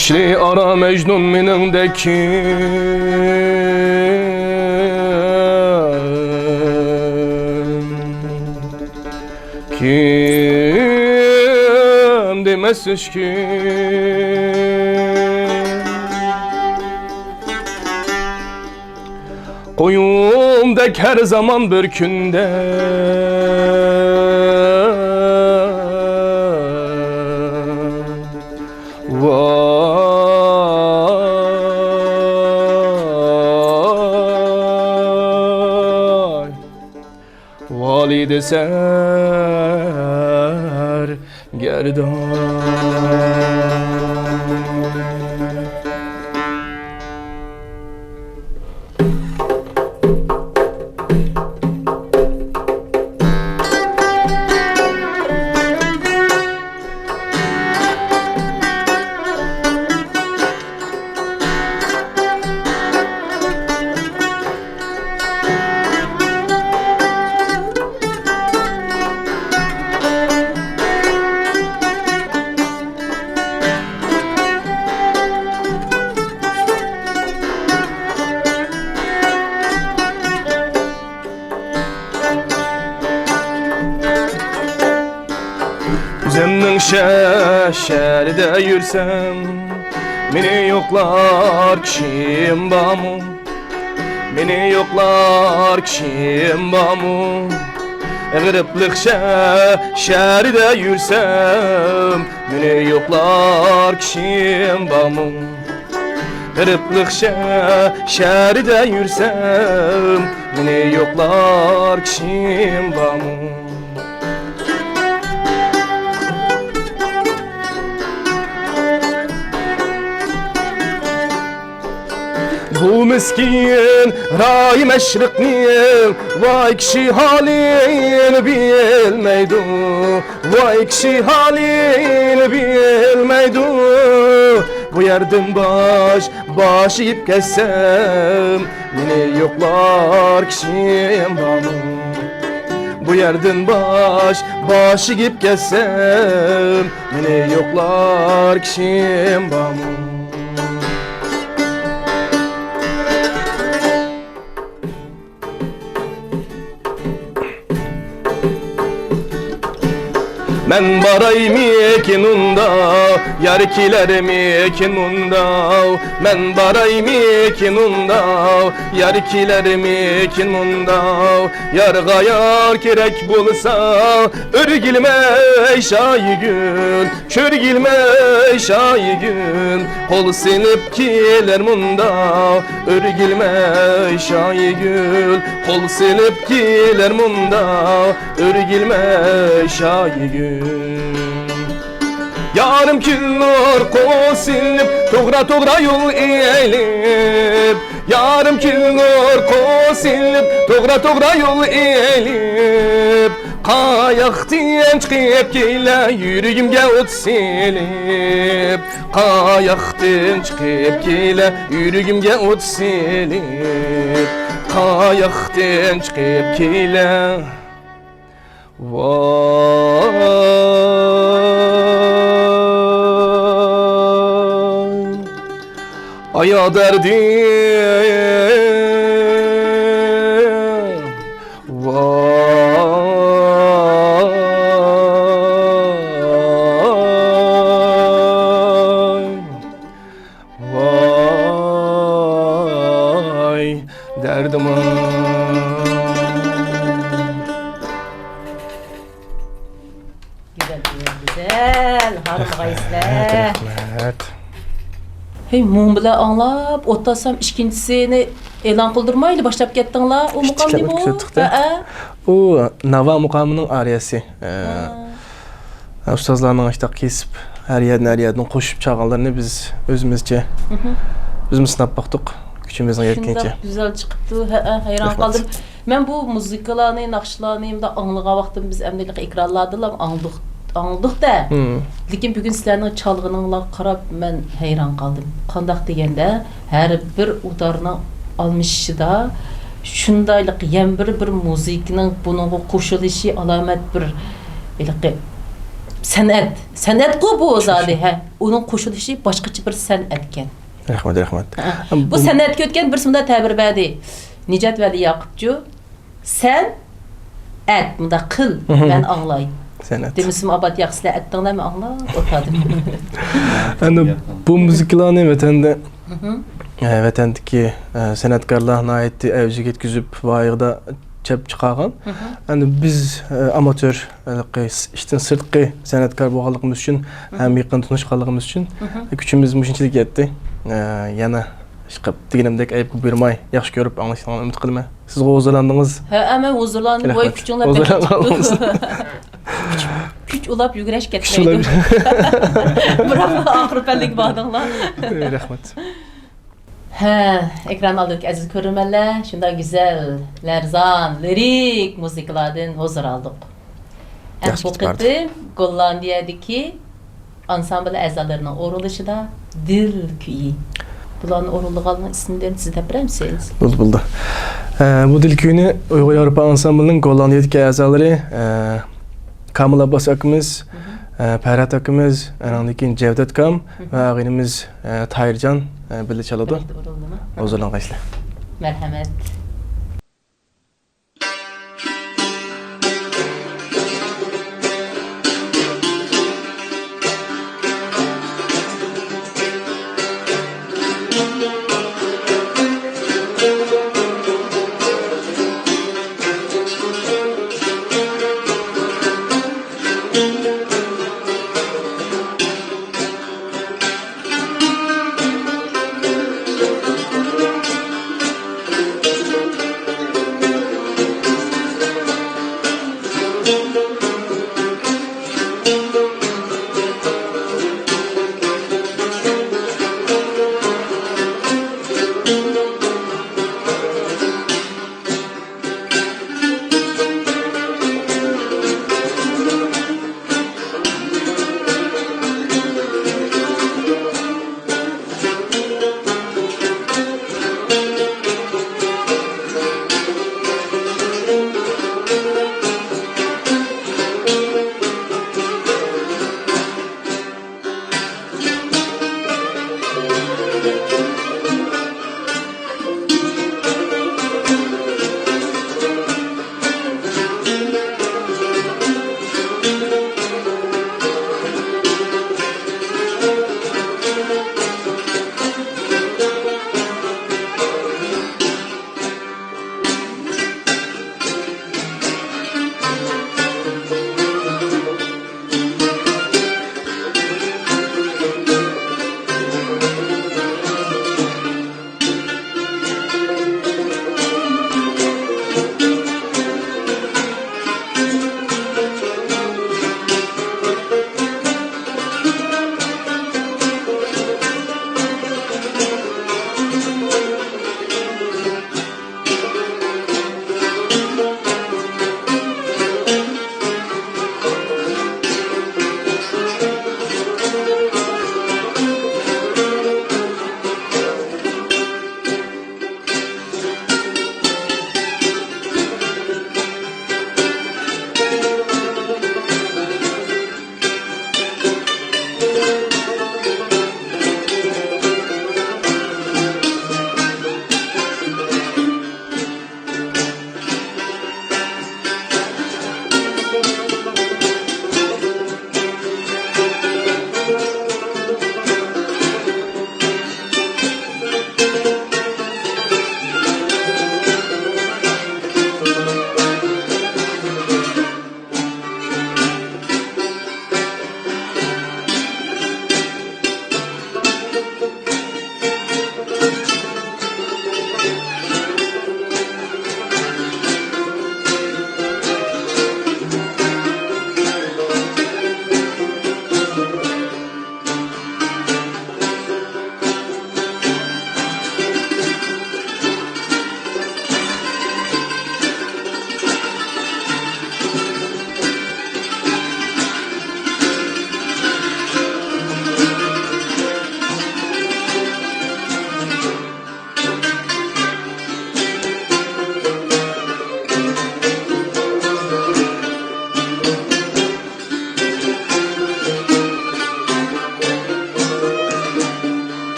شېئىرا مەجنۇن مېنىڭدەك كىم، كىم دېمەس ھېچكىم. قويۇمدەك ھەر زامان بىر كۈندە. ۋاي، ۋالىدە سەرگەردان. ئۆزۈمنىڭ شە-، شەھىرىدە يۈرسەم، مېنى يوقلار كىشىم بارمۇ؟ مېنى يوقلار كىشىم بارمۇ؟ غېرىبلىق شە-، شەھىرىدە يۈرسەم، مېنى يوقلار كىشىم بارمۇ؟ غېرىبلىق شە-، شەھىرىدە يۈرسەم، مېنى يوقلار كىشىم بارمۇ؟ بۇ مىسكىن رايى مەشرىقنىڭ ۋاي كىشى ھالىنى بىلمەيدۇ، ۋاي كىشى ھالىنى بىلمەيدۇ. بۇ يەردىن باش، باش ئېگىپ كەتسەم، مېنى يوقلار كىشىم بارمۇ؟ بۇ يەردىن باش، باش ئېگىپ كەتسەم، مېنى يوقلار كىشىم بارمۇ؟ مەن بارايمىكىن ئۇندا، يار كېلەرمىكىن ئۇندا؟ مەن بارايمىكىن ئۇندا، يار كېلەرمىكىن ئۇندا؟ يارغا يار كېرەك بولسا، ئۆرگىلمەي شايىگۈل، كۆرگىلمەي شايىگۈل، قول سېلىپ كېلەر مۇندا. ئۆرگىلمەي شايىگۈل، قول سېلىپ كېلەر مۇندا. ئۆرگىلمەي شايىگۈل. يارىم كېلۇر قول سېلىپ، توغرا، توغرا يول ئېلىپ. يارىم كېلۇر قول سېلىپ، توغرا، توغرا يول ئېلىپ. قاياقتىن چىقىپ كېلە، يۈرىكىمگە ئوت سېلىپ. قاياقتىن چىقىپ كېلە، يۈرىكىمگە ئوت سېلىپ. قاياقتىن چىقىپ كېلە. ۋاي، ئايا دەردىم. ۋاي، ۋاي، دەردىم. گۈزەل، گۈزەل، گۈزەل. ھارمىغايسىلەر. رەھمەت، رەھمەت. ھەي، مۇڭ بىلەن ئاڭلاپ ئولتۇرسام، ئىككىنچىسىنى ئېلان قىلدۇرمايلا باشلاپ كەتتىڭلار. ئۇ مۇقام نېمە ئۇ؟ كۈتتۇق-دە. ھەئە. ئۇ ناۋا مۇقامىنىڭ ئارىيەسى. ئە، ھە. ئۇستازلارنىڭ ئاشتاق كېسىپ، ھەر يەردىن، ھەر يەردىن قوشۇپ چالغانلىرىنى بىز ئۆزىمىزچە، مھم، بىزمۇ سىناپ باقتۇق، كۈچىمىزنىڭ يەتكىنىچە. شۇنداق گۈزەل چىقىپتۇ، ھەئە، ھەيران قالدىم. رەھمەت. مەن بۇ مۇزىكىلارنى، ناخشىلارنى مۇنداق ئاڭلىغان ۋاقتىم، بىز ئەمدى ئېكرانلاردىلا ئاڭلىدۇق، ئاڭلىدۇق-دە. مم. لېكىن بۈگۈن سىلەرنىڭ چالغىنىڭلارغا قاراپ مەن ھەيران قالدىم. قانداق دېگەندە، ھەر بىر ئۇدارنىڭ ئالمىشىشىدا شۇندايلىق يەنە بىر، بىر مۇزىكىنىڭ بۇنىڭغا قوشۇلۇشى ئالامەت بىر ھېلىقى سەنئەت. سەنئەتقۇ بۇ زادى، ھە. ئۇنىڭ قوشۇلۇشى باشقىچە بىر سەنئەتكەن. رەھمەت، رەھمەت. ھە. بۇ بۇ سەنئەتكە ئۆتكەن بىرسى مۇنداق تەبىر بەردى. نىجات ۋەلى ياقۇپچۇ، سەن ئەت، مۇنداق قىل، مەن ئاڭلاي. سەنئەت. دېمىسىمۇ ئابات ياق، سىلەر ئەتتىڭلارمۇ ئاڭلاپ ئولتۇردۇم. ئەمدى بۇ مۇزىكىلارنى ۋەتەندە، ئە، ۋەتەندىكى، ئە، سەنئەتكارلار ناھايىتى ئەۋجىگە يەتكۈزۈپ، ۋايىغىدا چەپ چىقارغان. ئەمدى بىز، ئە، ئاماتور، ھېلىقى ئىشتىن سىرتقى سەنئەتكار بولغانلىقىمىز ئۈچۈن ھەم يېقىن تونۇشقانلىقىمىز ئۈچۈن كۈچىمىز مۇشۇنچىلىك يەتتى. ئە، يەنە ئىشقىلىپ دېگىنىمدەك ئەيىبكە بۇيرۇماي، ياخشى كۆرۈپ ئاڭلىشىڭلارنى ئۈمىد قىلىمەن. سىزغۇ ھۇزۇرلاندىڭىز؟ ھە، مەن ھۇزۇرلاندىم. ۋاي، رەھمەت. كۈچۈڭلار بەك كۈچ، كۈچ ئۇلاپ يۈگۈرۈش كەتمەيدۇ. بىراق ئاخىرى پەللىگە باردىڭلار. رەھمەت. ھە، ئېكران ئالدىدىكى ئەزىز كۆرۈرمەنلەر، شۇنداق گۈزەل، لەرزان، لىرىك مۇزىكىلاردىن ھۇزۇر ئالدۇق. ئەمدى ياخشى بۇ قېتىم گوللاندىيەدىكى ئانسامبىل ئەزالىرىنىڭ ئورۇنلىشىدا دىل كۈيى. بۇلارنى ئورۇنلىغاننىڭ ئىسمىنى سىز دەپ بېرەمسىز؟ بولدى، بولدى. ئە، بۇ دىل كۈيىنى ئۇيغۇر ياۋروپا ئانسامبىلىنىڭ گوللاندىيەدىكى ئەزالىرى، ئە، كامىل ئابباس ئاكىمىز، ئە، پەرھات ئاكىمىز، ئانىڭدىن كېيىن جەۋدەت ئاكام ۋە ئاغىنىمىز، ئە، تاھىرجان، ئە، بىللە چالىدۇ. بىرلىكتە ئورۇنلىما. ھۇزۇرلىنىڭلار. مەرھەمەت.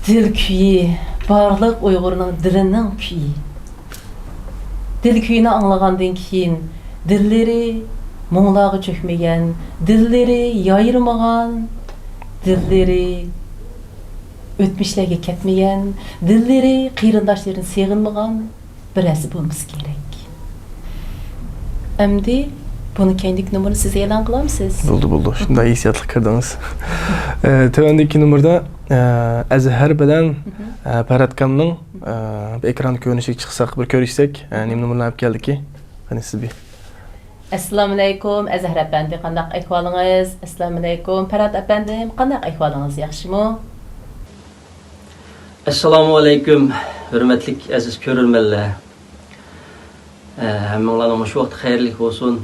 دىل كۈيى، بارلىق ئۇيغۇرنىڭ دىلىنىڭ كۈيى. دىل كۈيىنى ئاڭلىغاندىن كېيىن، دىللىرى مۇڭلارغا چۆكمىگەن، دىللىرى يايرىمىغان، دىللىرى ئۆتمۈشلەرگە كەتمىگەن، دىللىرى قېرىنداشلىرىنى سېغىنمىغان بىرەرسى بولمىسا كېرەك. ئەمدى بۇنى كەينىدىكى نومۇرنى سىز ئېلان قىلامسىز؟ بولدى، بولدى. شۇنداق ھېسسىياتلىق كىردىڭىز. ئە، تۆۋەندىكى نومۇردا، ئە، ئەزھەر بىلەن، ئە، پەرھات ئاكامنىڭ، ئە، بىر ئېكران كۆرۈنۈشىگە چىقساق، بىر كۆرۈشسەك، ئە، نېمە نومۇرلار ئېلىپ كەلدىكى؟ قېنى سىز بىر. ئەسسالامۇئەلەيكۇم، ئەزھەر ئەپەندى، قانداق ئەھۋالىڭىز؟ ئەسسالامۇئەلەيكۇم، پەرھات ئەپەندىم، قانداق ئەھۋالىڭىز؟ ياخشىمۇ؟ ئەسسالامۇئەلەيكۇم، ھۆرمەتلىك ئەزىز كۆرۈرمەنلەر. ئە، ھەممىڭلارنىڭ مۇشۇ ۋاقتى خەيرلىك بولسۇن.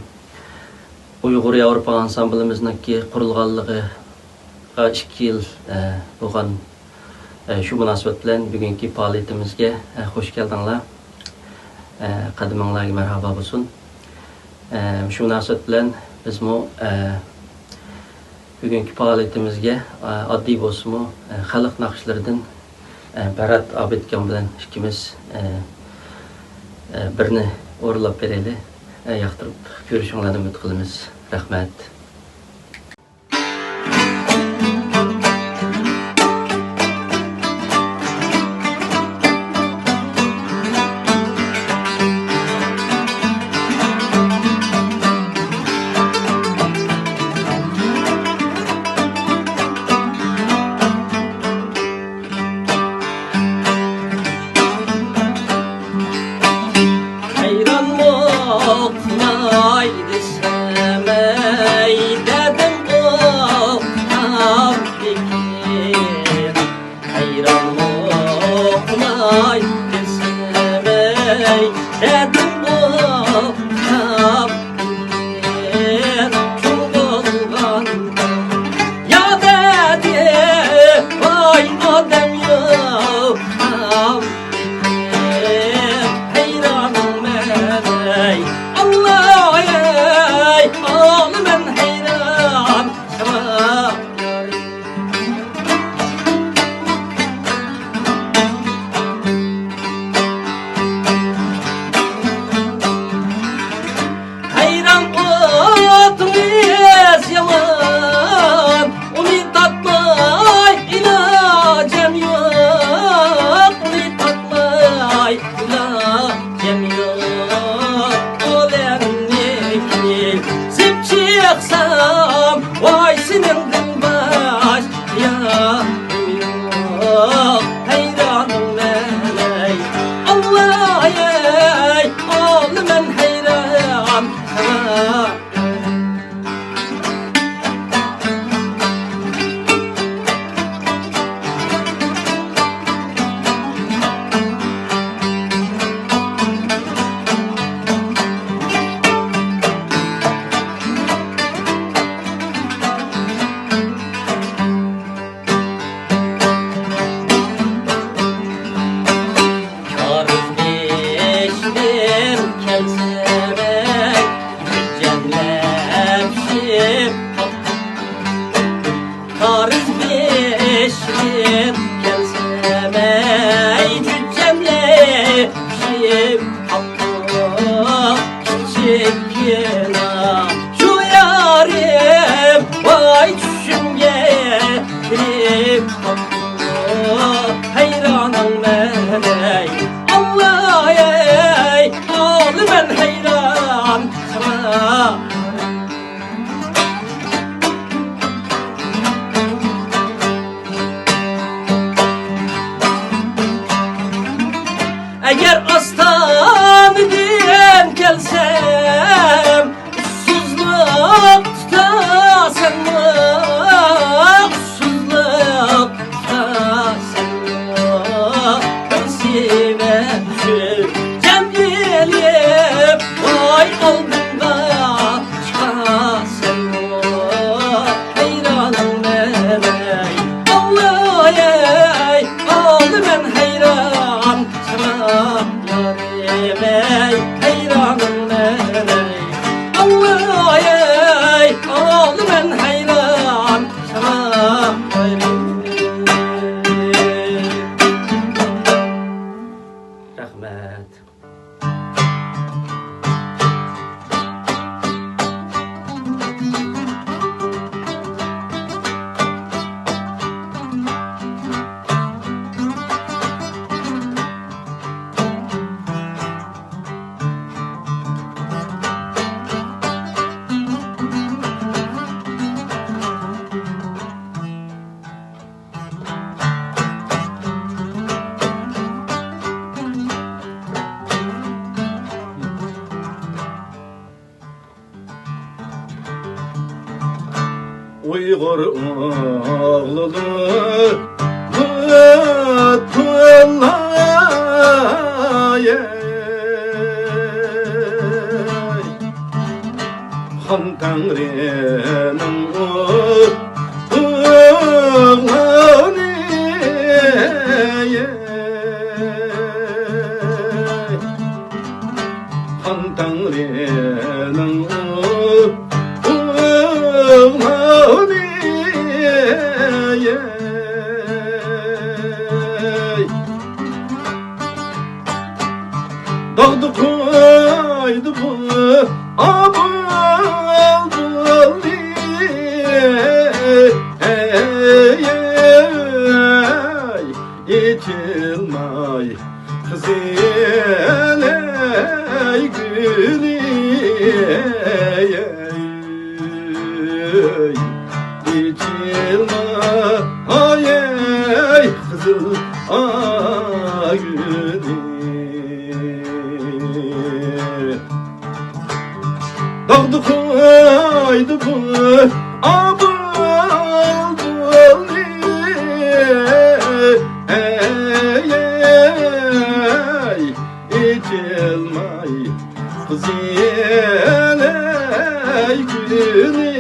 ئۇيغۇر ياۋروپا ئانسامبلىمىزنىڭكى قۇرۇلغانلىقىغا ئىككى يىل، ئە، بولغان، ئە، شۇ مۇناسىۋەت بىلەن بۈگۈنكى پائالىيىتىمىزگە، ئە، خۇش كەلدىڭلار. ئە، قەدىمىڭلارغا مەرھابا بولسۇن. ئە، شۇ مۇناسىۋەت بىلەن بىزمۇ، ئە، بۈگۈنكى پائالىيىتىمىزگە، ئە، ئاددىي بولسىمۇ، ئە، خەلق ناخشىلىرىدىن، ئە، پەرھات ئابىد ئاكام بىلەن ئىككىمىز، ئە، ئە، بىرنى ئورۇنلاپ بېرەيلى. ئە، ياقتۇرۇپ كۆرۈشۈڭلارنى ئۈمىد قىلىمىز. رەھمەت. ھەيرانمۇ قىلاي دېسەم، ئەي دەردىم توختاپتىكىن. ھەيرانمۇ قىلاي دېسەم، ئەي دەردىم توختاپتىكىن. چوڭ بولغاندا يا دەردى، ۋاي ئادەم يوق. ھەيرانمەن ئەي، ئاللاي ئەي، ئالىمەن ھەيران ساڭا. ھەيران ئوتىمىز يامان، ئۇنى تارتماي ئىلاجىم يوق، ئۇنى تارتماي ئىلاجىم يوق. ئالەمنى زىپ چىقسام، ۋاي سېنىڭدىن باشقا يارىم يوق. ھەيرانمەن ئەي، ئاللاي ئەي، ئالىمەن ھەيران ساڭا. كارىز بېشىدىن كەلسەم، جەملەپ شىپ قاپتۇ. كارىز بېشىدىن كەلسەم، جەملەپ شىپ قاپتۇ. كىچىككىنە شۇ يارىم، ۋاي چۈشۈمگە كىرىپ قاپتۇ. ھەيرانمەن ئەي، ئاللاي ئەي، ئالىمەن ھەيران ساڭا. ئۇيغۇر ئوغلىدۇر لۇتپۇللا، خان تەڭرىنىڭ ئوغلىنى، خان تەڭرىنىڭ ئوغلىنى، داغدا قويدى بۇ ئابۇلدىنى، ئېچىلماي قىزىلەي گۈلى، ئېچىلماي قىزىل ئاي گۈلى. داغدا قويدى بۇ ئابۇلدىنى، ئېچىلماي قىزىلەي گۈلى،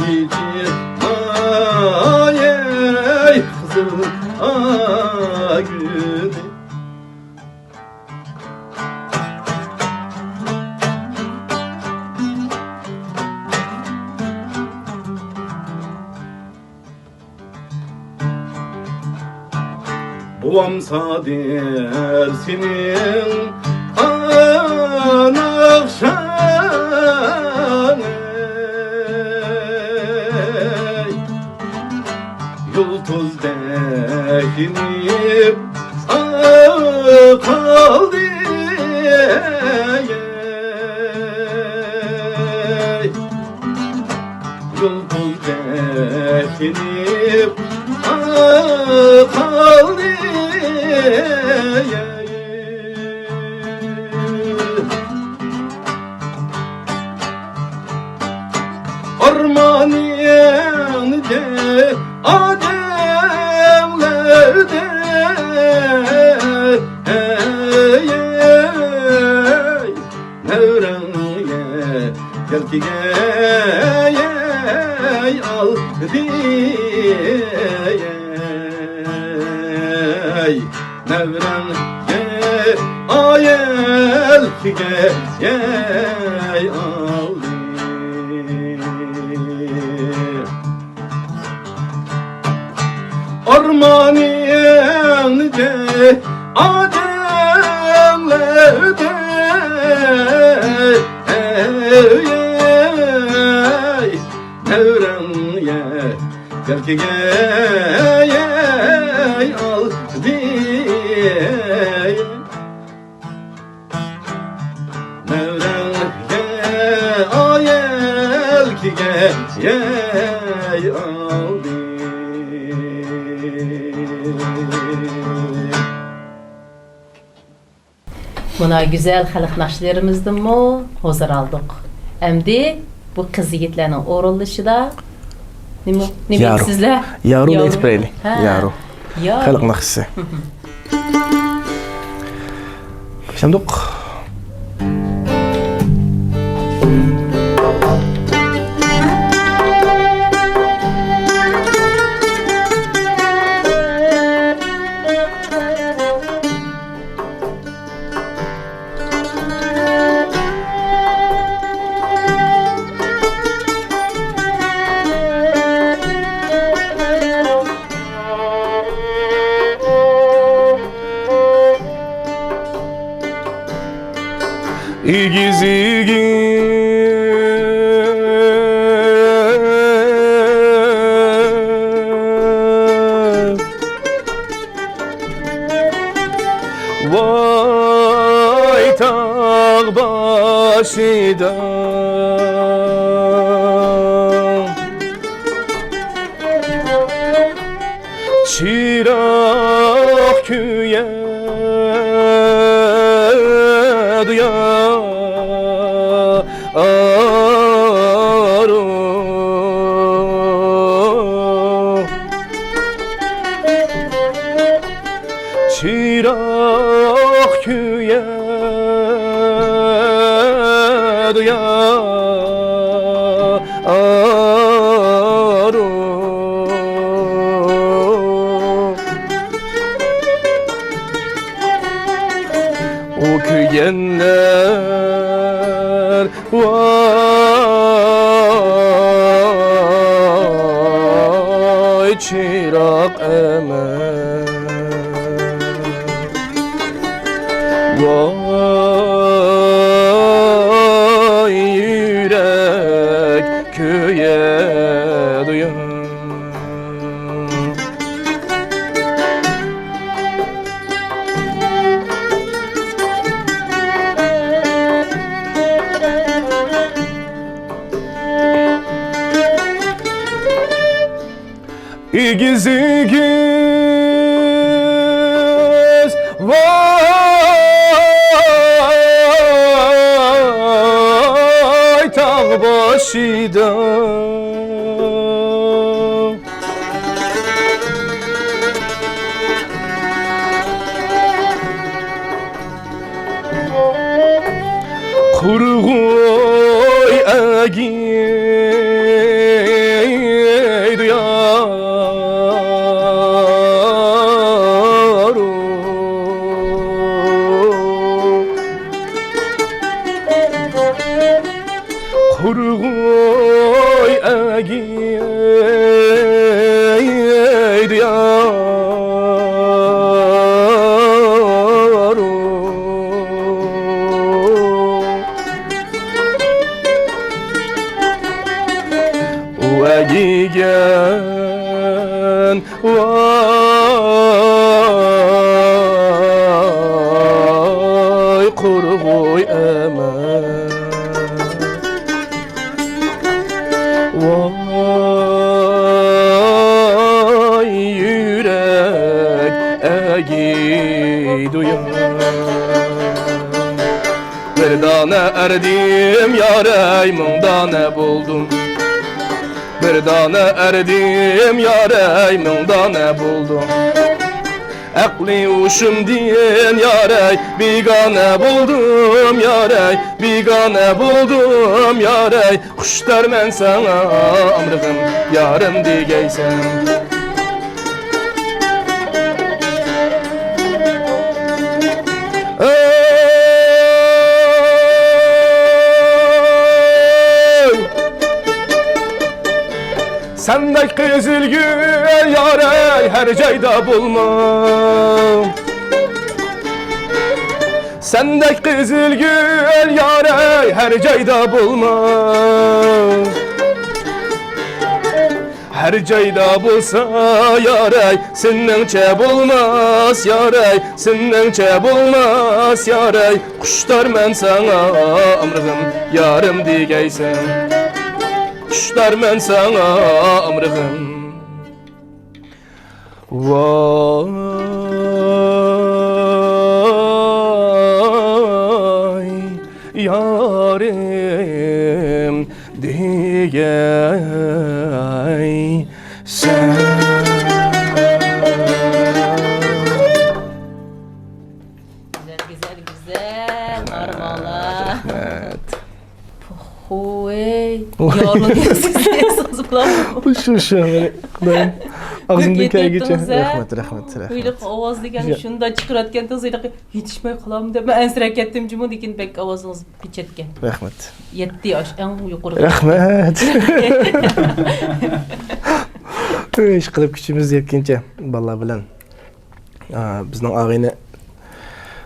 ئېچىلماي قىزىل ئاي گۈلى. بوۋام سادىر سېنىڭ قاناخشاڭ، يۇلتۇزدەك يېنىپ قالدى. يۇلتۇزدەك يېنىپ قالدى. ئارمانىڭنى ئادەملەردە نەۋرەڭگە كەلكۈگە ئالدى. نەۋرەڭگە ئايەلكىگە يەي ئالدى. ئارمانىڭنى دە ئادەملەردە، ئەي، ئەي، نەۋرەڭگە كەلكۈگە يەي ئالدى. نەۋرەڭگە ئايەلكىگە يەي ئالدى. مانا گۈزەل خەلق ناخشىلىرىمىزدىنمۇ ھۇزۇر ئالدۇق. ئەمدى بۇ قىز يىگىتلەرنىڭ ئورۇنلىشىدا نېمە، نېمە يارۇ. دەيسىزلەر؟ يارۇ يارۇ. دەيسىز بېرەيلى. ھە. يارۇ. يارۇ. خەلق ناخشىسى. مھم. شۇنداق. ئېگىز، ئېگىز. ۋاي تاغ باشىدا چىراغ كۆيەدۇ يا. ياق كۆيەدۇ يا ئارۇ. ئۇ كۆيگەنلەر ۋاي چىراغ ئەمەس. ۋاي يۈرەك كۆيەدۇ يا. ئېگىز-ئېگىز ۋاي تاغ باشىدا. قۇرغۇي ئەگىيدۇ يارۇ. قۇرغۇي ئەگىيدۇ يارۇ. ئۇ ئەگىگەن ۋاي قۇرغۇي ئەمەس. ۋاي يۈرەك ئەگىيدۇ يا. بىر دانە ئەردىم يارەي، مىڭ دانە بولدۇم. بىر دانە ئەردىم يارەي، مىڭ دانە بولدۇم. ئەقلى ھوشۇمدىن يارەي، بىگانە بولدۇم يارەي، بىگانە بولدۇم يارەي. خۇشتارمەن ساڭا ئامرىغىم، يارىم دېگەيسەن. ئەي! سەندەك قىزىل گۈل يارەي ھەر جايدا بولما. سەندەك قىزىل گۈل يارەي ھەر جايدا بولما. ھەر جايدا بولسا يارەي، سېنىڭچە بولماس يارەي، سېنىڭچە بولماس يارەي. خۇشتارمەن ساڭا ئامرىغىم، يارىم دېگەيسەن. خۇشتارمەن ساڭا ئامرىغىم. ۋاي يارىم دېگەيسەن. گۈزەل، گۈزەل، گۈزەل. مارىمالا. رەھمەت. پوخۇي. ۋاي. يارلىق ياسىسى سازىپلا. شۇ، شۇ، مانا، خۇدايىم. ئاغزىمدىن كەلگىچە. رەھمەت، رەھمەت، رەھمەت. ھۇيلۇق ئاۋاز دېگەن يا. شۇنداق چىقىرىۋەتكەنتىڭىز، ھېلىقى يېتىشمەي قالامدۇ دەپ مەن ئەنسىرەپ كەتتىم جۇمۇ، لېكىن بەك ئاۋازىڭىز پېچەتكەن. رەھمەت. يەتتە ئاش، ئەڭ يۇقىرى. رەھمەت. ئىشقىلىپ كۈچىمىز يەتكىنىچە بالىلار بىلەن. ئا، بىزنىڭ ئاغىنە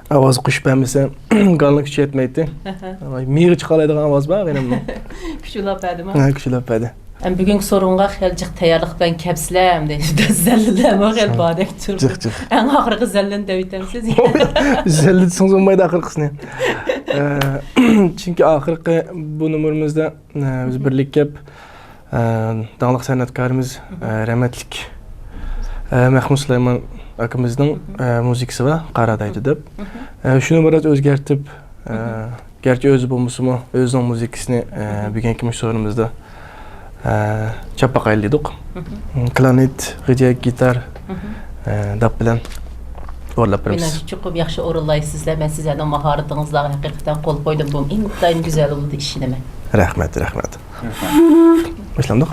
ئاۋاز قوشۇپ بەرمىسە، گالنىڭ كۈچى يەتمەيتتى. ئەھە. مىيىغا چىقالايدىغان ئاۋاز بار ئاغىنەمنىڭ. كۈچ ئۇلاپ بەردىمۇ؟ ھە، كۈچ ئۇلاپ بەردى. ئەمدى بۈگۈنكى سورۇنغا خېلى جىق تەييارلىق بىلەن كەپسىلەر، ئەمدى زەللىلەرمۇ خېلى باردەك تۇرىدۇ. جىق، جىق. ئەڭ ئاخىرقى زەللىنى دەۋېتەمسىز؟ زەللە دېسىڭىز بولمايدۇ ئاخىرقىسىنى. ئە، چۈنكى ئاخىرقى بۇ نومۇرىمىزدا، ئە، بىز بىرلىككە كەپ، ئە، داڭلىق سەنئەتكارىمىز، ئە، رەھمەتلىك، ئە، مەخمۇت سۇلايمان ئاكىمىزنىڭ، ئە، مۇزىكىسى بار، قارا دايدۇ دەپ. ئە، شۇنى بىراز ئۆزگەرتىپ، ئە، گەرچە ئۆزى بولمىسىمۇ، ئۆزىنىڭ مۇزىكىسىنى، ئە، بۈگۈنكى مۇشۇ سورۇنىمىزدا، ئە، چاپپاق ئايلىدۇق. كلارنېت، غىجەك، گىتار، ئە، داپ بىلەن. توغرىلاپ بېرىمىز. مېنىڭچە، چوقۇم ياخشى ئورۇنلايسىزلەر. مەن سىزلەرنىڭ ماھارىتىڭىزلارغا ھەقىقەتەن قول قويدۇم. بۇ ئىنتايىن گۈزەل بولىدۇ، ئىشىنىمەن. رەھمەت، رەھمەت. باشلامدۇق؟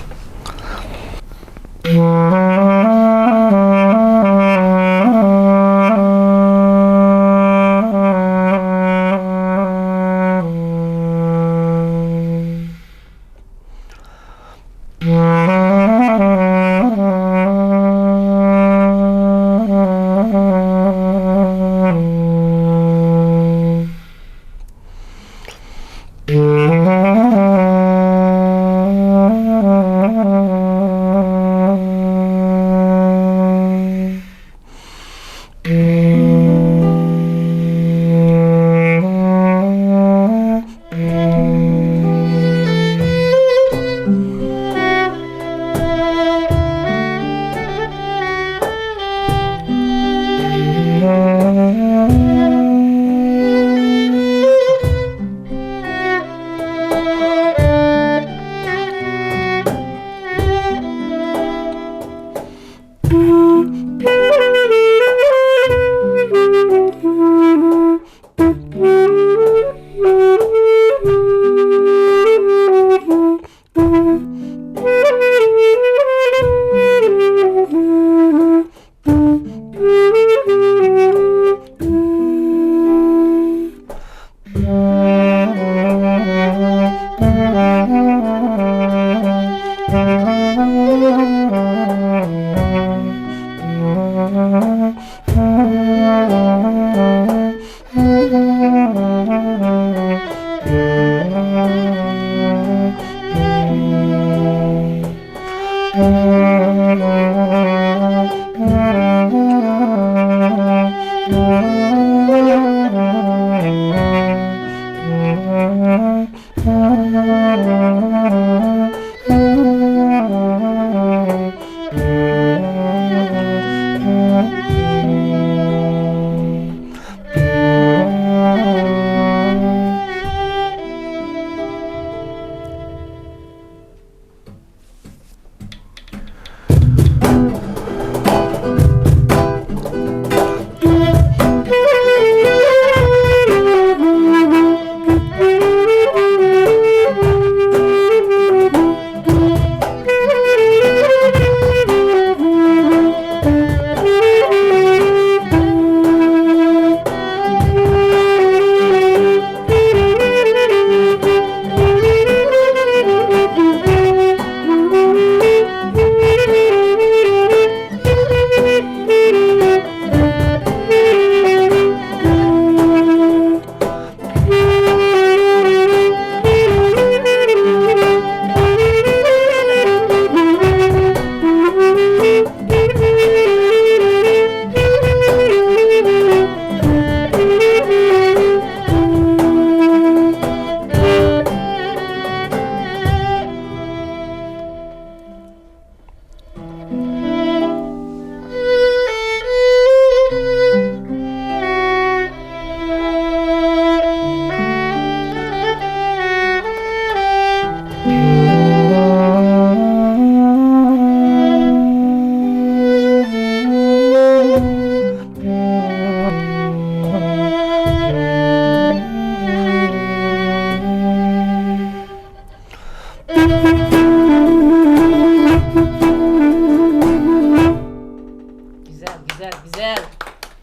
گۈزەل، گۈزەل، گۈزەل.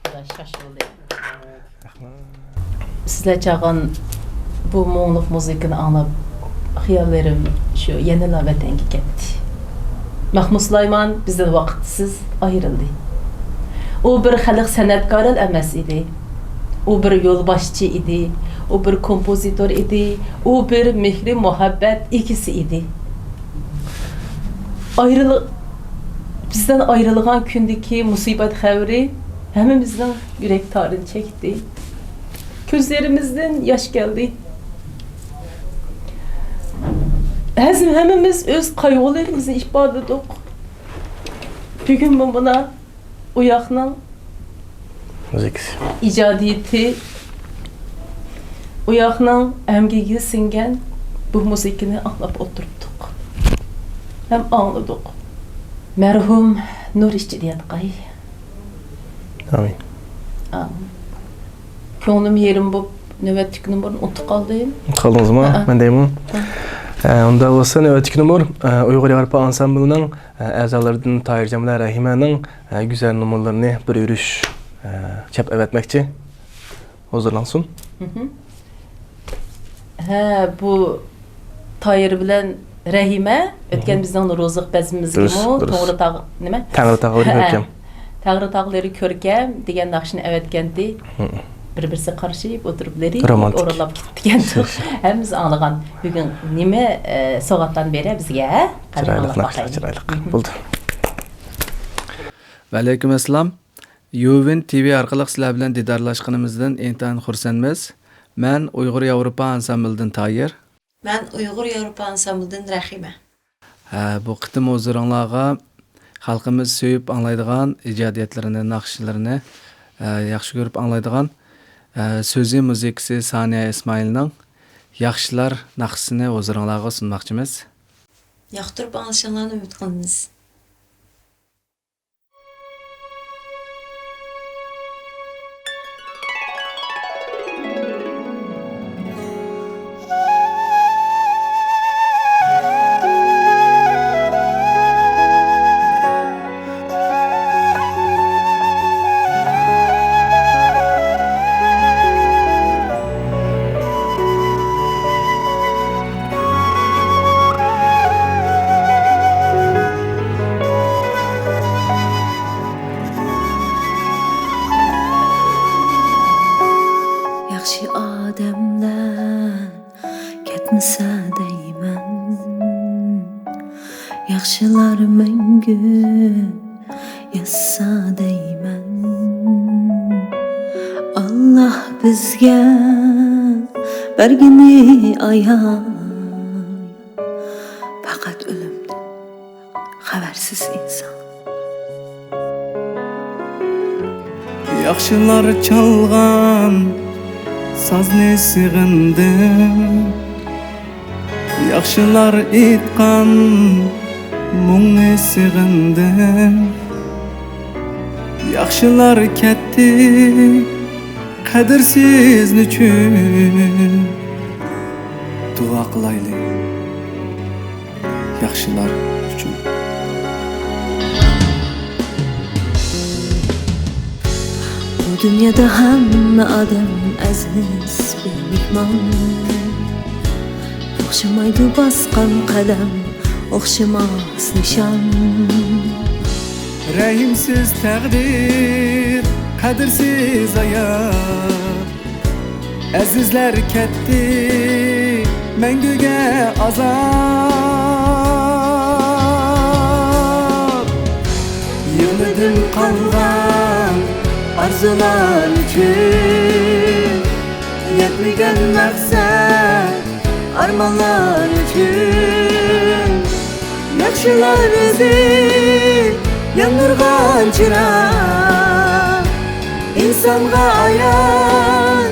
خۇدا شاش بولدى. سىزلەر چالغان بۇ مۇڭلۇق مۇزىكىنى ئاڭلاپ، خىياللىرىم شۇ يەنىلا ۋەتەنگە كەتتى. مەخمۇت سۇلايمان بىزدىن ۋاقىتسىز ئايرىلدى. ئۇ بىر خەلق سەنئەتكارىلا ئەمەس ئىدى. ئۇ بىر يولباشچى ئىدى. ئۇ بىر كومپوزىتور ئىدى. ئۇ بىر مېھرى مۇھەببەت ئىگىسى ئىدى. ئايرىل-، بىزدىن ئايرىلغان كۈندىكى مۇسىبەت خەۋىرى ھەممىمىزنىڭ يۈرەك تارىنى چەكتى. كۆزلىرىمىزدىن ياش كەلدى. ھەز-، ھەممىمىز ئۆز قايغۇلىرىمىزنى ئىپادىلىدۇق. بۈگۈنمۇ مانا ئۇياقنىڭ مۇزىكىسى. ئىجادىيىتى، ئۇياقنىڭ ئەمگىكىگە سىڭگەن بۇ مۇزىكىنى ئاڭلاپ ئولتۇرۇپتۇق. ھەم ئاڭلىدۇق. مەرھۇم نۇر ئىچىدە ياتقاي. ئامىن. ئا، كۆڭلۈم يېرىم بوپ، نۆۋەتتىكى نومۇرنى ئۇنتۇپ قالدىم. ئۇنتۇپ قالدىڭىزمۇ؟ ھەئە. مەن دەيمۇ؟ ھە. ئە، ئۇنداق بولسا، نۆۋەتتىكى نومۇر، ئە، ئۇيغۇر ياۋروپا ئانسامبىلىنىڭ، ئە، ئەزالىرىدىن تاھىرجان بىلەن رەھىمەنىڭ، ئە، گۈزەل نومۇرلىرىنى بىر يۈرۈش، ئە، چاپ ئەۋەتمەكچى. ھۇزۇرلانسۇن. مھم. ھە، بۇ تاھىر بىلەن رەھىمە ئۆتكەن مھم. بىزنىڭ نورۇزلۇق بەزمىمىزگىمۇ دۇرۇس، دۇرۇس. توغرا تاغ-، نېمە؟ تەڭرى تاغلىرى ھە، كۆركەم. تەڭرى تاغلىرى كۆركەم دېگەن ناخشىنى ئەۋەتكەنتى. مھم. بىر-بىرسىگە قارىشىپ ئولتۇرۇپ لېرىك رومانتىك. ئورۇنلاپ كېتىپتىكەنتۇق. ھەممىمىز ئاڭلىغان. بۈگۈن نېمە، ئە، سوۋغاتلارنى بېرە بىزگە، ھە؟ قېنى چىرايلىق ئاڭلاپ ناخشا، باقايلى. چىرايلىق. مھم. بولدى. ۋەئەلەيكۇم ئەسسالام. يۇۋېن تىۋى ئارقىلىق سىلەر بىلەن دىدارلاشقىنىمىزدىن ئىنتايىن خۇرسەنمىز. مەن ئۇيغۇر ياۋروپا ئانسامبلىدىن تاھىر. مەن ئۇيغۇر ياۋروپا ئانسامبلىدىن رەھىمە. ھە، بۇ قېتىم ھۇزۇرۇڭلارغا خەلقىمىز سۆيۈپ ئاڭلايدىغان ئىجادىيەتلىرىنى، ناخشىلىرىنى، ھە، ياخشى كۆرۈپ ئاڭلايدىغان، ھە، سۆزى، مۇزىكىسى سانىيە ئىسمائىلنىڭ ياخشىلار ناخشىسىنى ھۇزۇرۇڭلارغا سۇنماقچىمىز. ياقتۇرۇپ ئاڭلىشىڭلارنى ئۈمىد قىلىمىز. ياخشى ئادەملەر كەتمىسە دەيمەن، ياخشىلار مەڭگۈ ياشىسا دەيمەن. ئاللاھ بىزگە بەرگىنى ئايان، پەقەت ئۆلۈمدىن خەۋەرسىز ئىنسان. ياخشىلار چالغان سازنى سېغىندىم، ياخشىلار ئېيتقان مۇڭنى سېغىندىم. ياخشىلار كەتتى قەدىرسىز نېچۈن؟ دۇئا قىلايلى ياخشىلار ئۈچۈن. بۇ دۇنيادا ھەممە ئادەم ئەزىز بىر مېھمان. ئوخشىمايدۇ باسقان قەدەم، ئوخشىماس نىشان. رەھىمسىز تەقدىر، قەدىرسىز ھايات. ئەزىزلەر كەتتى مەڭگۈگە ئازاب. يىغلىدىم قالغان ئارزۇلار ئۈچۈن، يەتمىگەن مەقسەت ئارمانلار ئۈچۈن. ياخشىلار ئىزى ياندۇرغان چىراغ، ئىنسانغا ئايان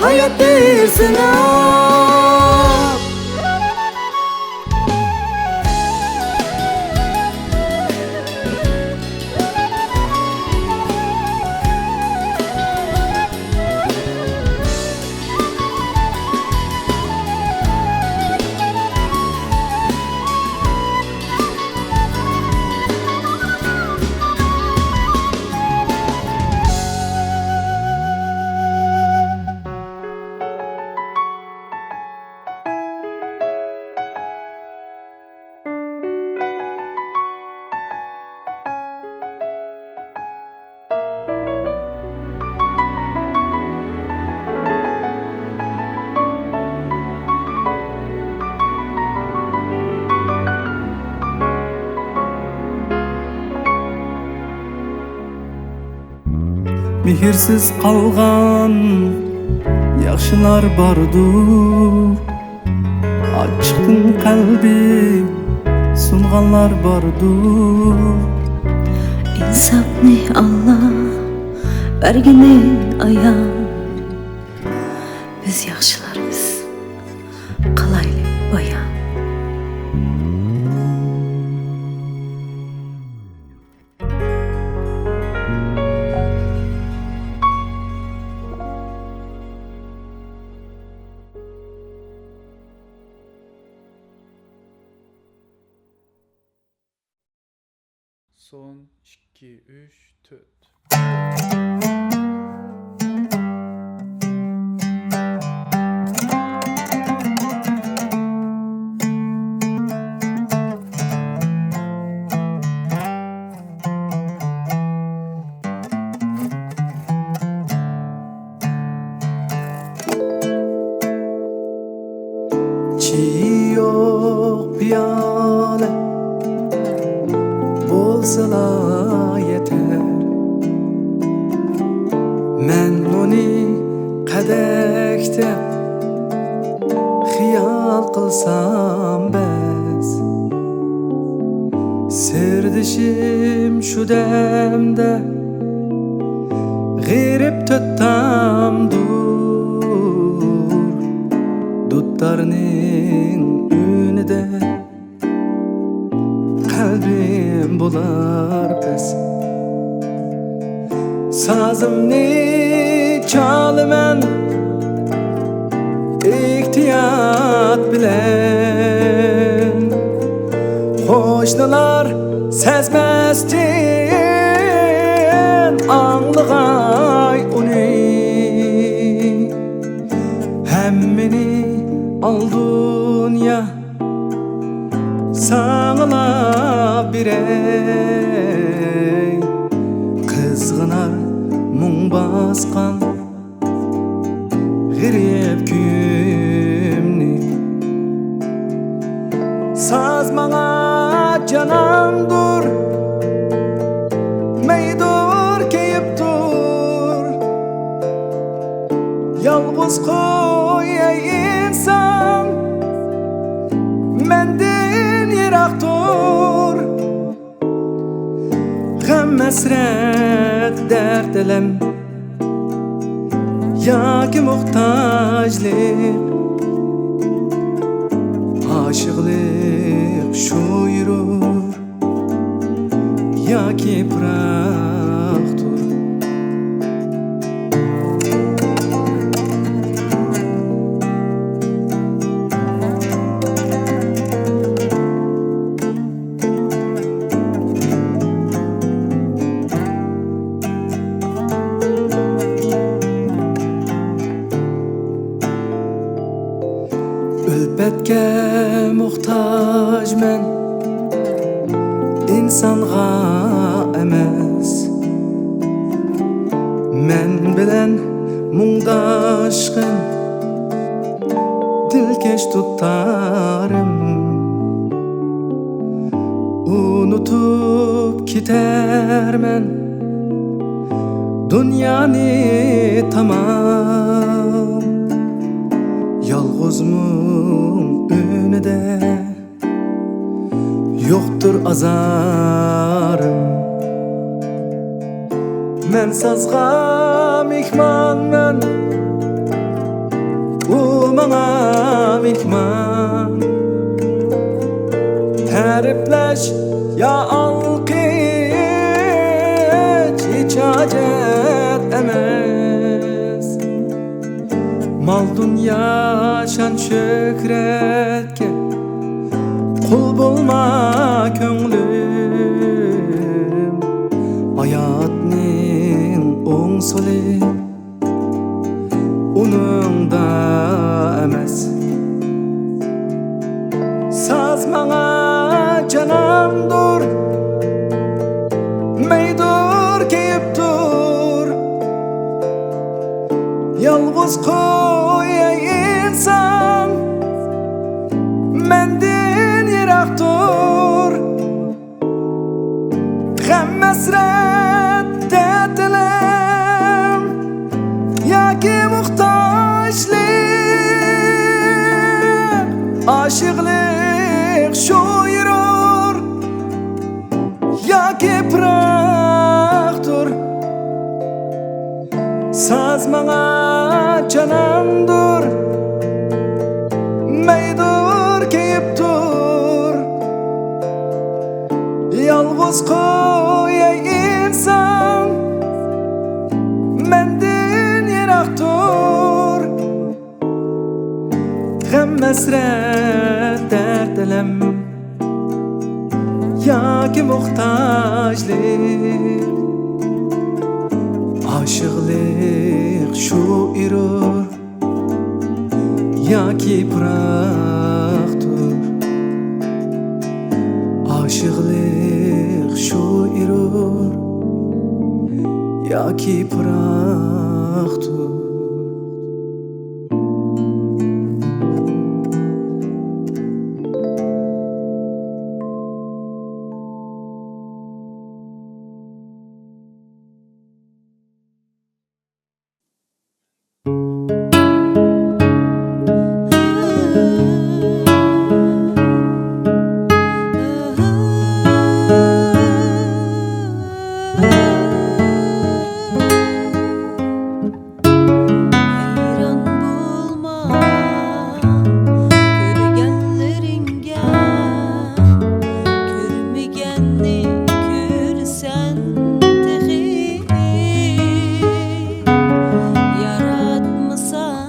ھاياتتىن سىناق. مېھىرسىز قالغان ياخشىلار باردۇر. ئاچچىقتىن قەلبى سۇنغانلار باردۇر. ئىنساپنى ئاللا بەرگىنى ئايان، بىز ياخشىلارمىز، قىلايلى بايان. سون، ئىككى، ئۈچ، تۆت. چېيى يوق پىيالە بولسىلا يېتەر. مەن ئۇنى قەدەھتە خىيال قىلسام بەس. سىردىشىم شۇ دەمدە غېرىب تۆت تامدۇر، دۇتارنىڭ ئۈنىدە قەلبىم بولار پەس. سازىمنى چالىمەن ئېھتىيات بىلەن، قوشنىلار سەزمەستىن ئاڭلىغاي ئۇنى. ھەممىنى ئال دۇنيا، ساڭىلا بېرەي، قىزغىنار مۇڭ باسقان غېرىب كۈيۈمنى. ساز ماڭا جاناندۇر، مەيدۇر كېيىپ تۇر. يالغۇز قوياي ئىنسان، مەندىن يىراق تۇر. غەم، ھەسرەت، دەرد، ئەلەم ياكى موھتاجلىق، ئاشىقلىق شۇ يۈرۈر ياكى پىراقتۇر. ئۈلپەتكە موھتاجمەن، ئىنسانغا ئەمەس. مەن بىلەن مۇڭداشقىن دىلكەش دۇتارىم، ئۇنتۇپ كېتەرمەن دۇنيانى تامام. يالغۇزمۇ ئۈنىدە يوقتۇر ئازارىم. مەن سازغا مېھمانمەن، ئۇ ماڭا مېھمان. تەرىپلەش يا ئالقىش ھېچ ھاجەت ئەمەس. مال-دۇنيا، شان-شۆھرەتكە قۇل بولما كۆڭلۈم. ھاياتنىڭ ئوڭ-سولى ئۇنىڭدا ئەمەس. ساز ماڭا جاناندۇر، مەيدۇر كېيىپ تۇر. يالغۇز قوياي ئىنسان، مەندىن يىراق تۇر. غەم، ھەسرەت، دەرد، ئەلەم ياكى موھتاجلىق، ئاشىقلىق شۇ يۈرۈر ياكى پىراقتۇر. ساز ماڭا جاناندۇر، مەيدۇر كېيىپ تۇر. يالغۇز قوياي ئىنسان، مەندىن يىراق تۇر. غەم، ھەسرەت، دەرد، ئەلەم ياكى موھتاجلىق، ئاشىقلىق شوئىرۇر ياكى پىراقتۇر. ئاشىقلىق شوئىرۇر ياكى پىراقتۇر. ھەيران بولما كۆرگەنلىرىڭگە، كۆرمىگەننى كۆرسەن تېخى. ياراتمىساڭ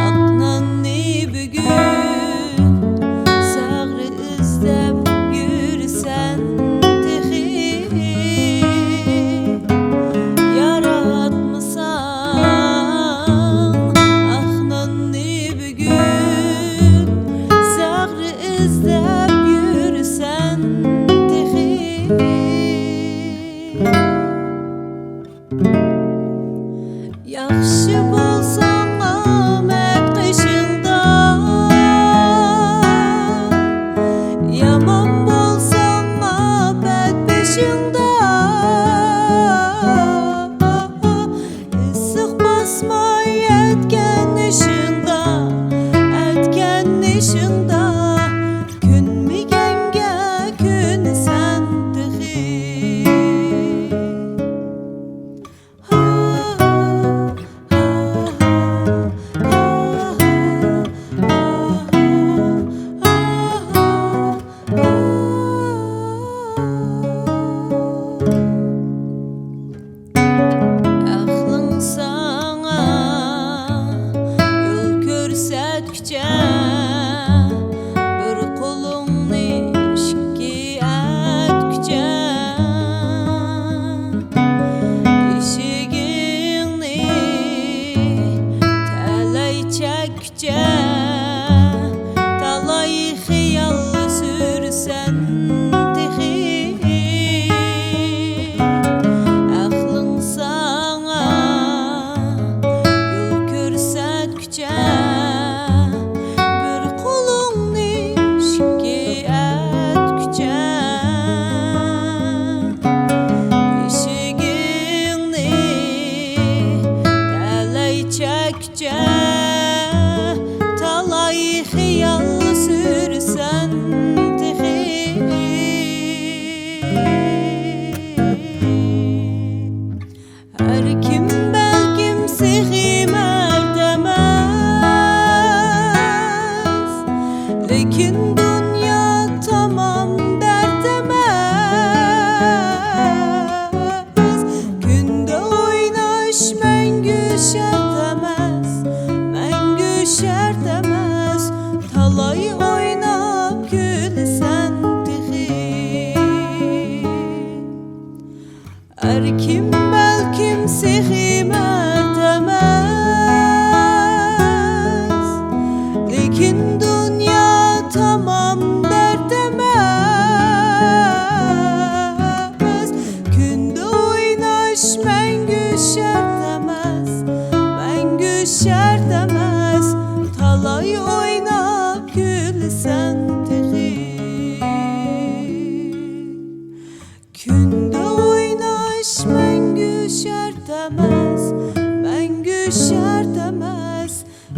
ئاق ناننى بۈگۈن، زەغرە ئىزدەپ يۈرسەن تېخى. ياراتمىساڭ ئاق ناننى بۈگۈن، زەغرە ئىزدەپ يۈرسەن تېخى. ياخشى بولساڭ ئامەت قېشىڭدا، يامان بولساڭ ئاپەت بېشىڭدا. ئىسسىق باسماي ئەتكەن ئىشىڭدا، ئەتكەن ئىشىڭدا، كۆنمىگەنگە كۆنىسەن تېخى. ئەقلىڭ ساڭا يول كۆرسەتكۈچە، بىر قولۇڭنى ئىككى ئەتكۈچە، ئىشىكىڭنى تەلەي چەك كۈچە، تالاي خىيال سۈرسەن تېخى. ئەقلىڭ ساڭا يول كۆرسەتكۈچە، بىر قولۇڭنى ئىككى ئەتكۈچە، ئىشىكىڭنى تەلەي چەك كۈچە، تالاي خىيال سۈرسەن تېخى. ھەر كىم بەلكىم سېخىي مەرد ئەمەس، لېكىن دۇنيا تامام دەرد ئەمەس. كۈندە ئويناش مەڭگۈ شەرت ئەمەس، مەڭگۈ شەرت ئەمەس، تالاي ئويناپ كۈلىسەن تېخى. ئەركىم بەلكىم سېخىي مەرد ئەمەس، لېكىن دۇنيا تامام دەرد ئەمەس. كۈندە ئويناش مەڭگۈ شەرت ئەمەس، مەڭگۈ شەرت ئەمەس، تالاي ئويناپ كۈلىسەن تېخى. كۈندە ئويناش مەڭگۈ شەرت ئەمەس، مەڭگۈ شەرت ئەمەس،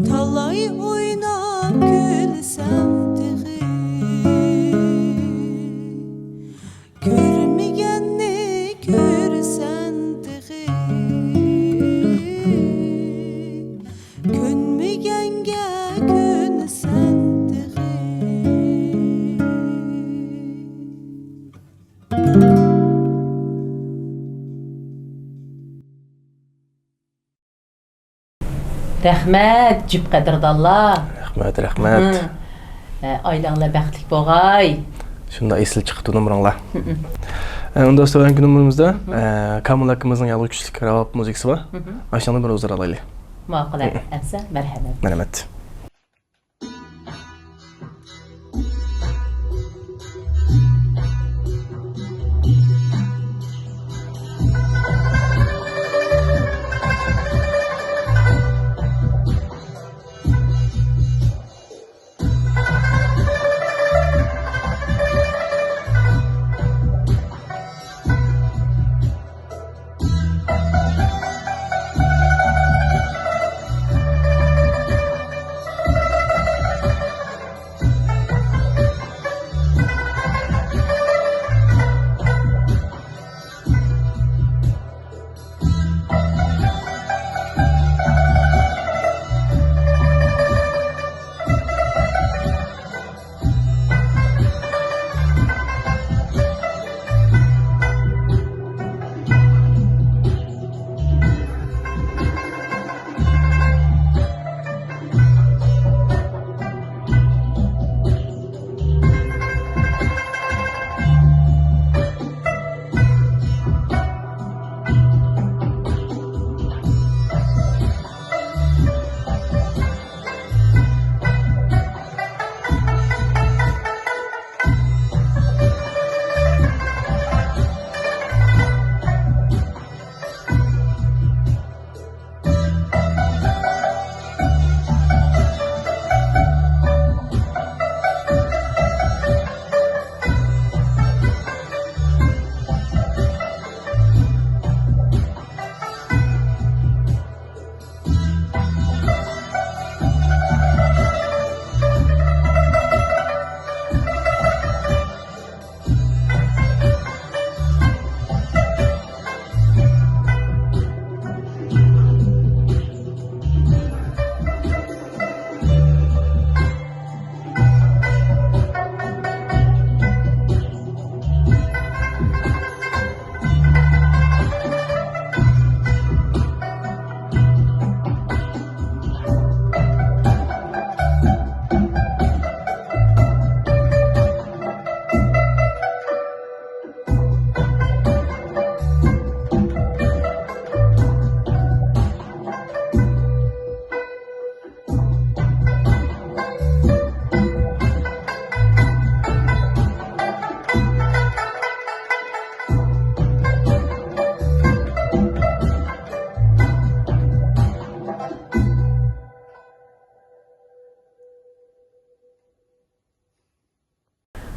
تالاي ئويناپ كۈلسەم تېخى. كۆرمىگەننى كۆرسەم تېخى، كۆنمىگەنگە كۆنسەم تېخى. رەھمەت، جۈپ قەدىردانلار. رەھمەت، رەھمەت. ھە. ئە، ئائىلەڭلار بەختلىك بولغاي. شۇنداق ئېسىل چىقىپتۇ نومۇرۇڭلار. مم. ئە، ئۇندا تۆۋەنكى نومۇرىمىزدا، مم، ئە، كامىل ئاكىمىزنىڭ ياغلىق كۈچلۈك راۋاب مۇزىكىسى بار. مم. ئاشۇنىڭدىن بىر ھۇزۇر ئالايلى. ماقۇل، مم، ئەمسە، مەرھەمەت. مەرھەمەت.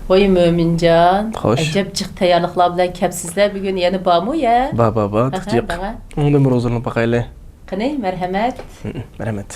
ۋاي مۆمىنجان، خوش. ئەجەب جىق تەييارلىقلار بىلەن كەپسىزلەر بۈگۈن، يەنە بارمۇ يە؟ بار، بار، بار، ئەھە، جىق. دەڭە. ئۇنىڭدىن بىر ھۇزۇرلىنىپ باقايلى. قېنى، مەرھەمەت. ھم، مەرھەمەت.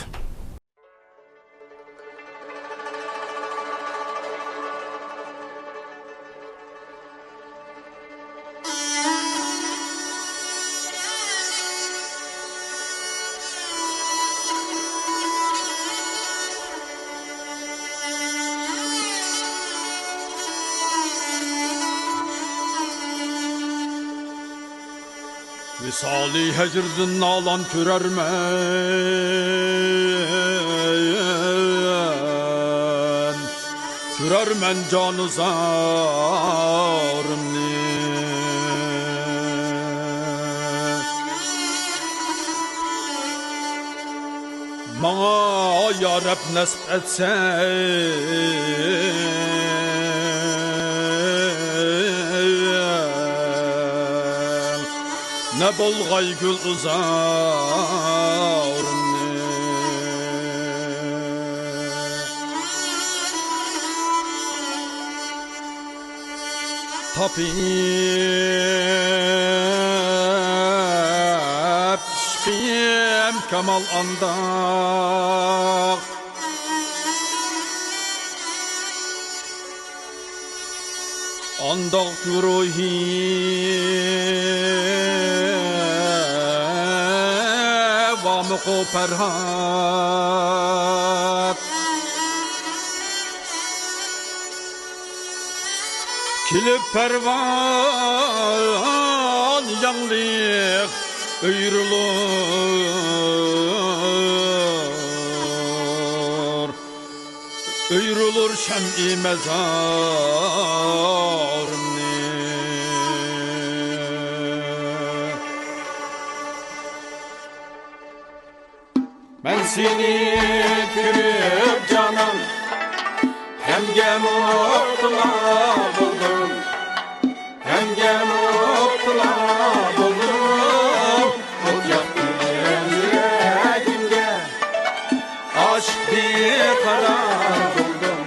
ۋىسالى ھەجردىن نالان كۆرەرمەن، كۆرەرمەن جانىزارىمنى. ماڭا يا رەب نەسىپ ئەتسەڭ، نە بولغاي گۈلزارىمنى. تاپىپ ئىشقىم كامال ئانداق، ئانداق روھى بارمىقۇ پەرھات؟ كېلىپ پەرۋان ياڭلىق ئۆيرۈلۈر، ئۆيرۈلۈر شەمئى مەزار. سېنى كۆرۈپ جانان، غەمگە مۇپتىلا بولدۇم، غەمگە مۇپتىلا بولدۇم. ئوت ياقتىم يۈرەكىمگە، ئاشىق بىقارار بولدۇم،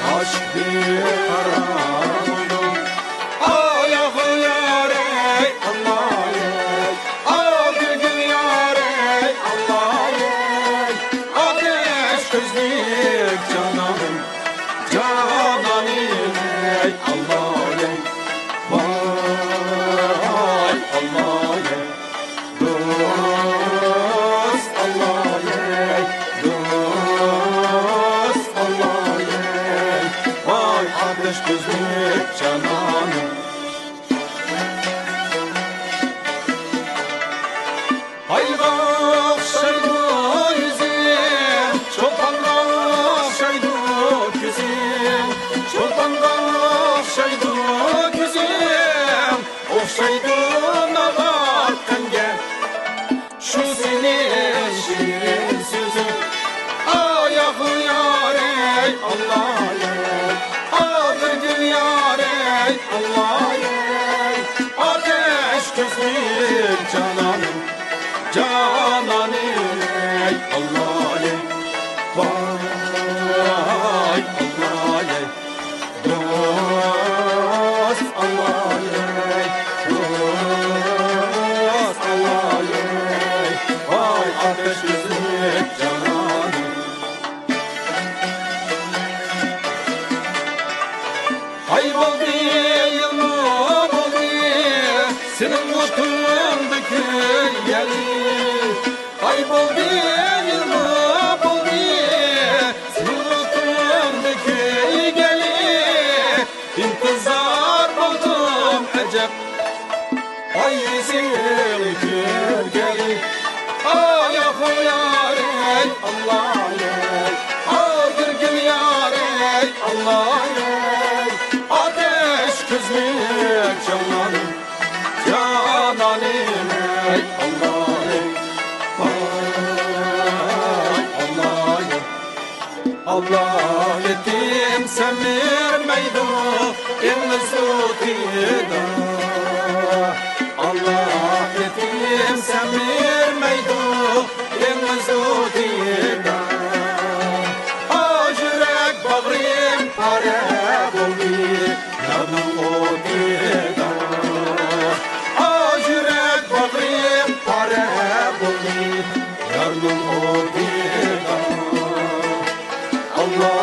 ئاشىق بىقارار بولدۇم. ئاياغ يارەي، ئاللايەي، ئاغرىگىن يارەي، ئاللايەي، ئاتەش كۆزلۈك جانانىم، جانانىم، ئەي ئاللايەي، ۋاي ئاللايەي، دوست ئاللايەي، دوست ئاللايەي، ۋاي ئاتەش كۆزلۈك جانانىم. ئايغا ئوخشايدۇ يۈزۈڭ، چولپانغا ئوخشايدۇ كۆزۈڭ، چولپانغا ئوخشايدۇ كۆزۈڭ، ئوخشايدۇ ناۋات قەنگە شۇ سېنىڭ شېرىن سۆزۈڭ. ئاياغ يارەي، ئاللايەي، ئاغرىگىن يارەي، ئاللايەي، ئاتەش كۆزلۈك جانانىم، جانانىم، ئەي ئاللايەي، ۋاي ئاللايەي، دوست ئاللايەي، دوست ئاللايەي، ۋاي ئاتەش كۆزلۈك جانانىم. ئاي بولدى، يىلمۇ بولدى، سېنىڭ ئوتۇڭدا كۆيگەنلىك. ئاي بولدى، يىلمۇ بولدى، سېنىڭ ئوتۇڭدا كۆيگەنلىك. ئىنتىزار بولدۇم ئەجەب، ئاي يۈزىڭنى كۆرگەيلى. ئاياغ يارەي، ئاللايەي، ئاغرىگىن يارەي، ئاللايەي، ئاتەش كۆزلۈك جانانىم، جانانىم، ئەي ئاللايەي، ۋاي ئاللايەي. ئاللا يېتىم سەمرىمەيدۇ ئېڭىز ئوتىدا. ئاللا يېتىم سەمرىمەيدۇ ئېڭىز ئوتىدا. ئاھ يۈرەك باغرىم پارە بولدى يارنىڭ ئوتىدا. ئاھ يۈرەك باغرىم پارە بولدى يارنىڭ ئوتىدا. ئاللا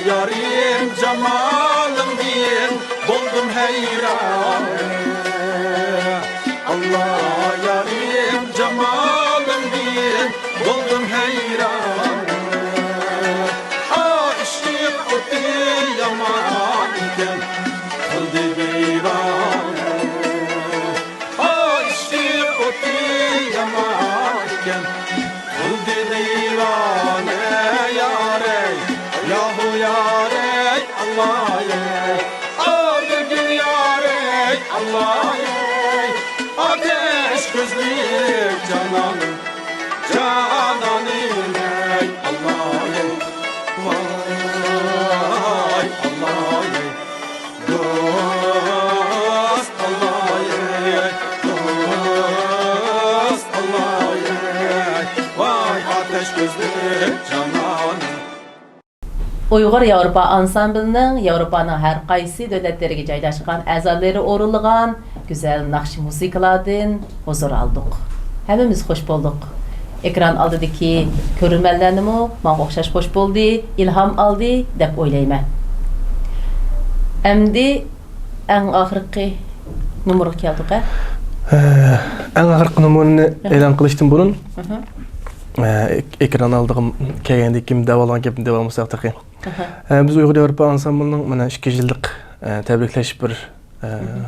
يارىم جامالىڭدىن بولدۇم ھەيران. ئاللا يارىم جامالىڭدىن بولدۇم ھەيران. ئاھ ئىشق ئوتى يامان ئىكەن، قىلدى ۋەيران. ئاھ ئىشق ئوتى يامان ئىكەن، قىلدى ۋەيرانە يارەي، ياھۇ يارەي، ئاللايەي. ئاغرىگىن يارەي، ئاللايەي، ئاتەش كۆزلۈك جانانىم، جانانىم، ئەي ئاللايەي، ۋاي ئاللايەي. دوست ئاللايەي، دوست ئاللايەي، ۋاي ئاتەش كۆزلۈك جانانىم. ئۇيغۇر ياۋروپا ئانسامبىلىنىڭ ياۋروپانىڭ ھەر قايسى دۆلەتلىرىگە جايلاشقان ئەزالىرى ئورۇنلىغان گۈزەل ناخشا مۇزىكىلاردىن ھۇزۇر ئالدۇق. ھەممىمىز خوش بولدۇق. ئېكران ئالدىدىكى كۆرۈرمەنلەرنىمۇ ماڭا ئوخشاش خوش بولدى، ئىلھام ئالدى دەپ ئويلايمەن. ئەمدى ئەڭ ئاخىرقى نومۇرغا كەلدۇق، ھە؟ ئە، ئەڭ ئاخىرقى نومۇرنى ئەھە. ئېلان قىلىشتىن بۇرۇن، ئەھە. ئە، ئېك-، ئېكران ئالدىغا كەلگەندىن كېيىن دەۋالغان گەپنى دەۋالمىساق تېخى. ئەھە. ئە، بىز ئۇيغۇر ياۋروپا ئانسامبىلىنىڭ مانا ئىككى يىللىق، ئە، تەبرىكلەش بىر، ئە، مهم.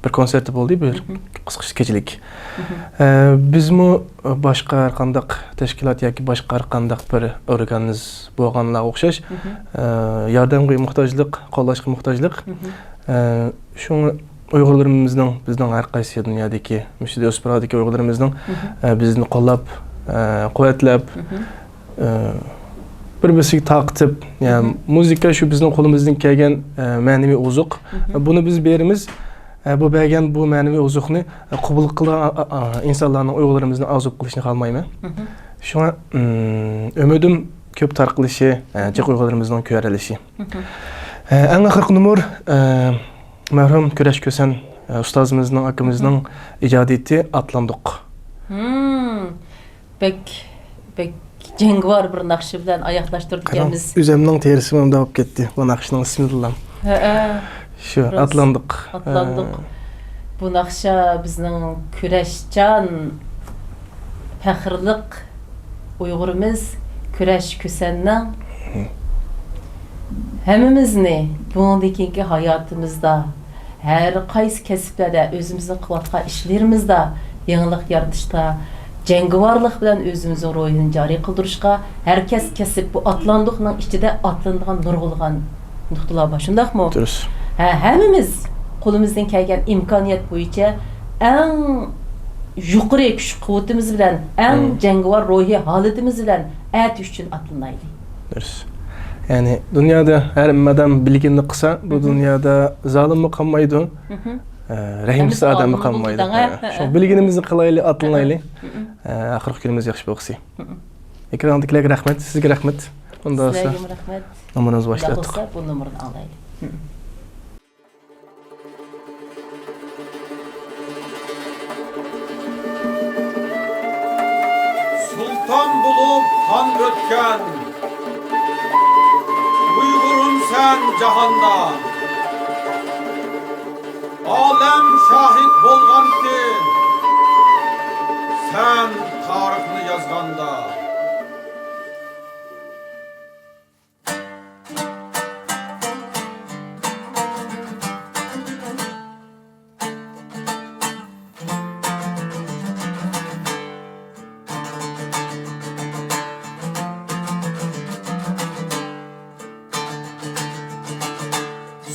بىر كونسېرتى بولدى، بىر مهم. قىسقىچە كېچىلىك. مهم. ئە، بىزمۇ باشقا ھەر قانداق تەشكىلات ياكى باشقا ھەر قانداق بىر ئورگانىز بولغانلارغا ئوخشاش، مهم. ئە، ياردەمگە موھتاجلىق، قوللاشقا موھتاجلىق. مهم. ئە، شۇڭا ئۇيغۇرلىرىمىزنىڭ، بىزنىڭ ھەر قايسى دۇنيادىكى، مۇشۇ دىئاسپورادىكى ئۇيغۇرلىرىمىزنىڭ، مهم. ئە، بىزنى قوللاپ، ئە، قۇۋۋەتلەپ، ئە، بىر-بىرسىگە تارقىتىپ، يەنى مۇزىكا شۇ بىزنىڭ قولىمىزدىن كەلگەن، ئە، مەنىۋى ئوزۇق. بۇنى بىز بېرىمىز. ئە، بۇ بەرگەن بۇ مەنىۋى ئوزۇقنى، ئە، قوبۇل قىلغان، ئا، ئا، ئا، ئىنسانلارنىڭ، ئۇيغۇرلىرىمىزنىڭ ئازۇپ قېلىشىنى خالىمايمەن. شۇڭا، ئىم، ئۈمىدىم كۆپ تارقىلىشى، ئە، جىق ئۇيغۇرلىرىمىزنىڭ كۆرەلىشى. ئە، ئەڭ ئاخىرقى نومۇر، ئە، مەرھۇم كۈرەش كۈسەن، ئە، ئۇستازىمىزنىڭ، ئاكىمىزنىڭ ئىجادىيىتى ئاتلاندۇق. بەك، بەك جەڭگىۋار بىر ناخشا بىلەن ئاياغلاشتۇرىدىكەنمىز. قاراڭ، ئۆزۈمنىڭ تېرىسىمۇ مۇنداق بولۇپ كەتتى، بۇ ناخشىنىڭ ئىسمىدىنلا. ھەئە. شۇ، راست. ئاتلاندۇق. ئاتلاندۇق. ھە. بۇ ناخشا بىزنىڭ كۈرەشچان، پەخىرلىق ئۇيغۇرىمىز كۈرەش كۈسەننىڭ ھەممىمىزنى بۇنىڭدىن كېيىنكى ھاياتىمىزدا، ھەر قايسى كەسىپلەردە، ئۆزىمىزنىڭ قىلىۋاتقان ئىشلىرىمىزدا، يېڭىلىق يارىتىشتا جەڭگىۋارلىق بىلەن ئۆزىمىزنىڭ روھىنى جارى قىلدۇرۇشقا، ھەر كەس-، كەسىپ بۇ ئاتلاندۇقنىڭ ئىچىدە ئاتلىنىدىغان نۇرغۇنلىغان نۇقتىلار بار، شۇنداقمۇ؟ دۇرۇس. ھە، ھەممىمىز قولىمىزدىن كەلگەن ئىمكانىيەت بويىچە ئەڭ يۇقىرى كۈچ-قۇۋۋىتىمىز بىلەن، ئەڭ جەڭگىۋار روھىي ھالىتىمىز بىلەن ئەتە ئۈچۈن ئاتلىنايلى. دۇرۇس. يەنى دۇنيادا ھەممە ئادەم بىلگىنىنى قىلسا، بۇ دۇنيادا زالىممۇ قالمايدۇ، ئە، رەھىمسىز ئادەممۇ قالمايدۇ. ھە. شۇڭا بىلگىنىمىزنى قىلايلى، ئاتلىنايلى. ئە، ئاخىرقى كۈنىمىز ياخشى بولغۇسى. ئېكراندىكىلەرگە رەھمەت، سىزگە رەھمەت. ئۇنداق بولسا، سىزلەرگىمۇ رەھمەت. نومۇرىمىزنى باشلىۋەتتۇق. ئۇنداق بولسا، بۇ نومۇرنى ئاڭلايلى. سۇلتان بولۇپ خان ئۆتكەن، ئۇيغۇرۇم سەن جاھاندا. ئالەم شاھىت بولغانتى، سەن تارىخنى يازغاندا.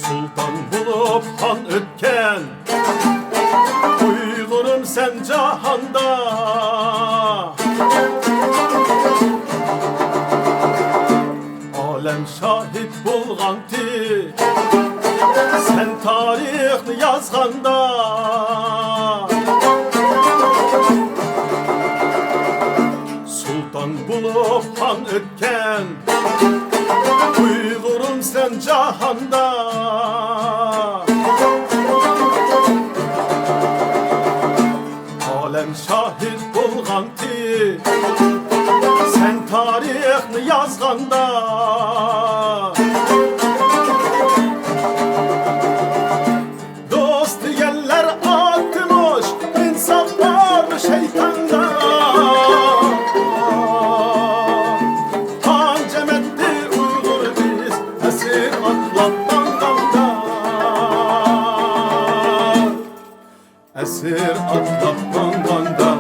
سۇلتان بولۇپ خان ئۆتكەن، ئۇيغۇرۇم سەن جاھاندا. ئالەم شاھىت بولغانتى، سەن تارىخنى يازغاندا. سۇلتان بولۇپ خان ئۆتكەن، ئۇيغۇرۇم سەن جاھاندا. ئالەم شاھىت بولغانتى، سەن تارىخنى يازغاندا. دوست دېگەنلەر ئاتمىش، ئىنساپ بارمۇ شەيتاندا؟ قان جەم ئەتتى ئۇيغۇر بىز، ئەسىر ئاتلاپ ماڭغاندا. ئەسىر ئاتلاپ ماڭغاندا،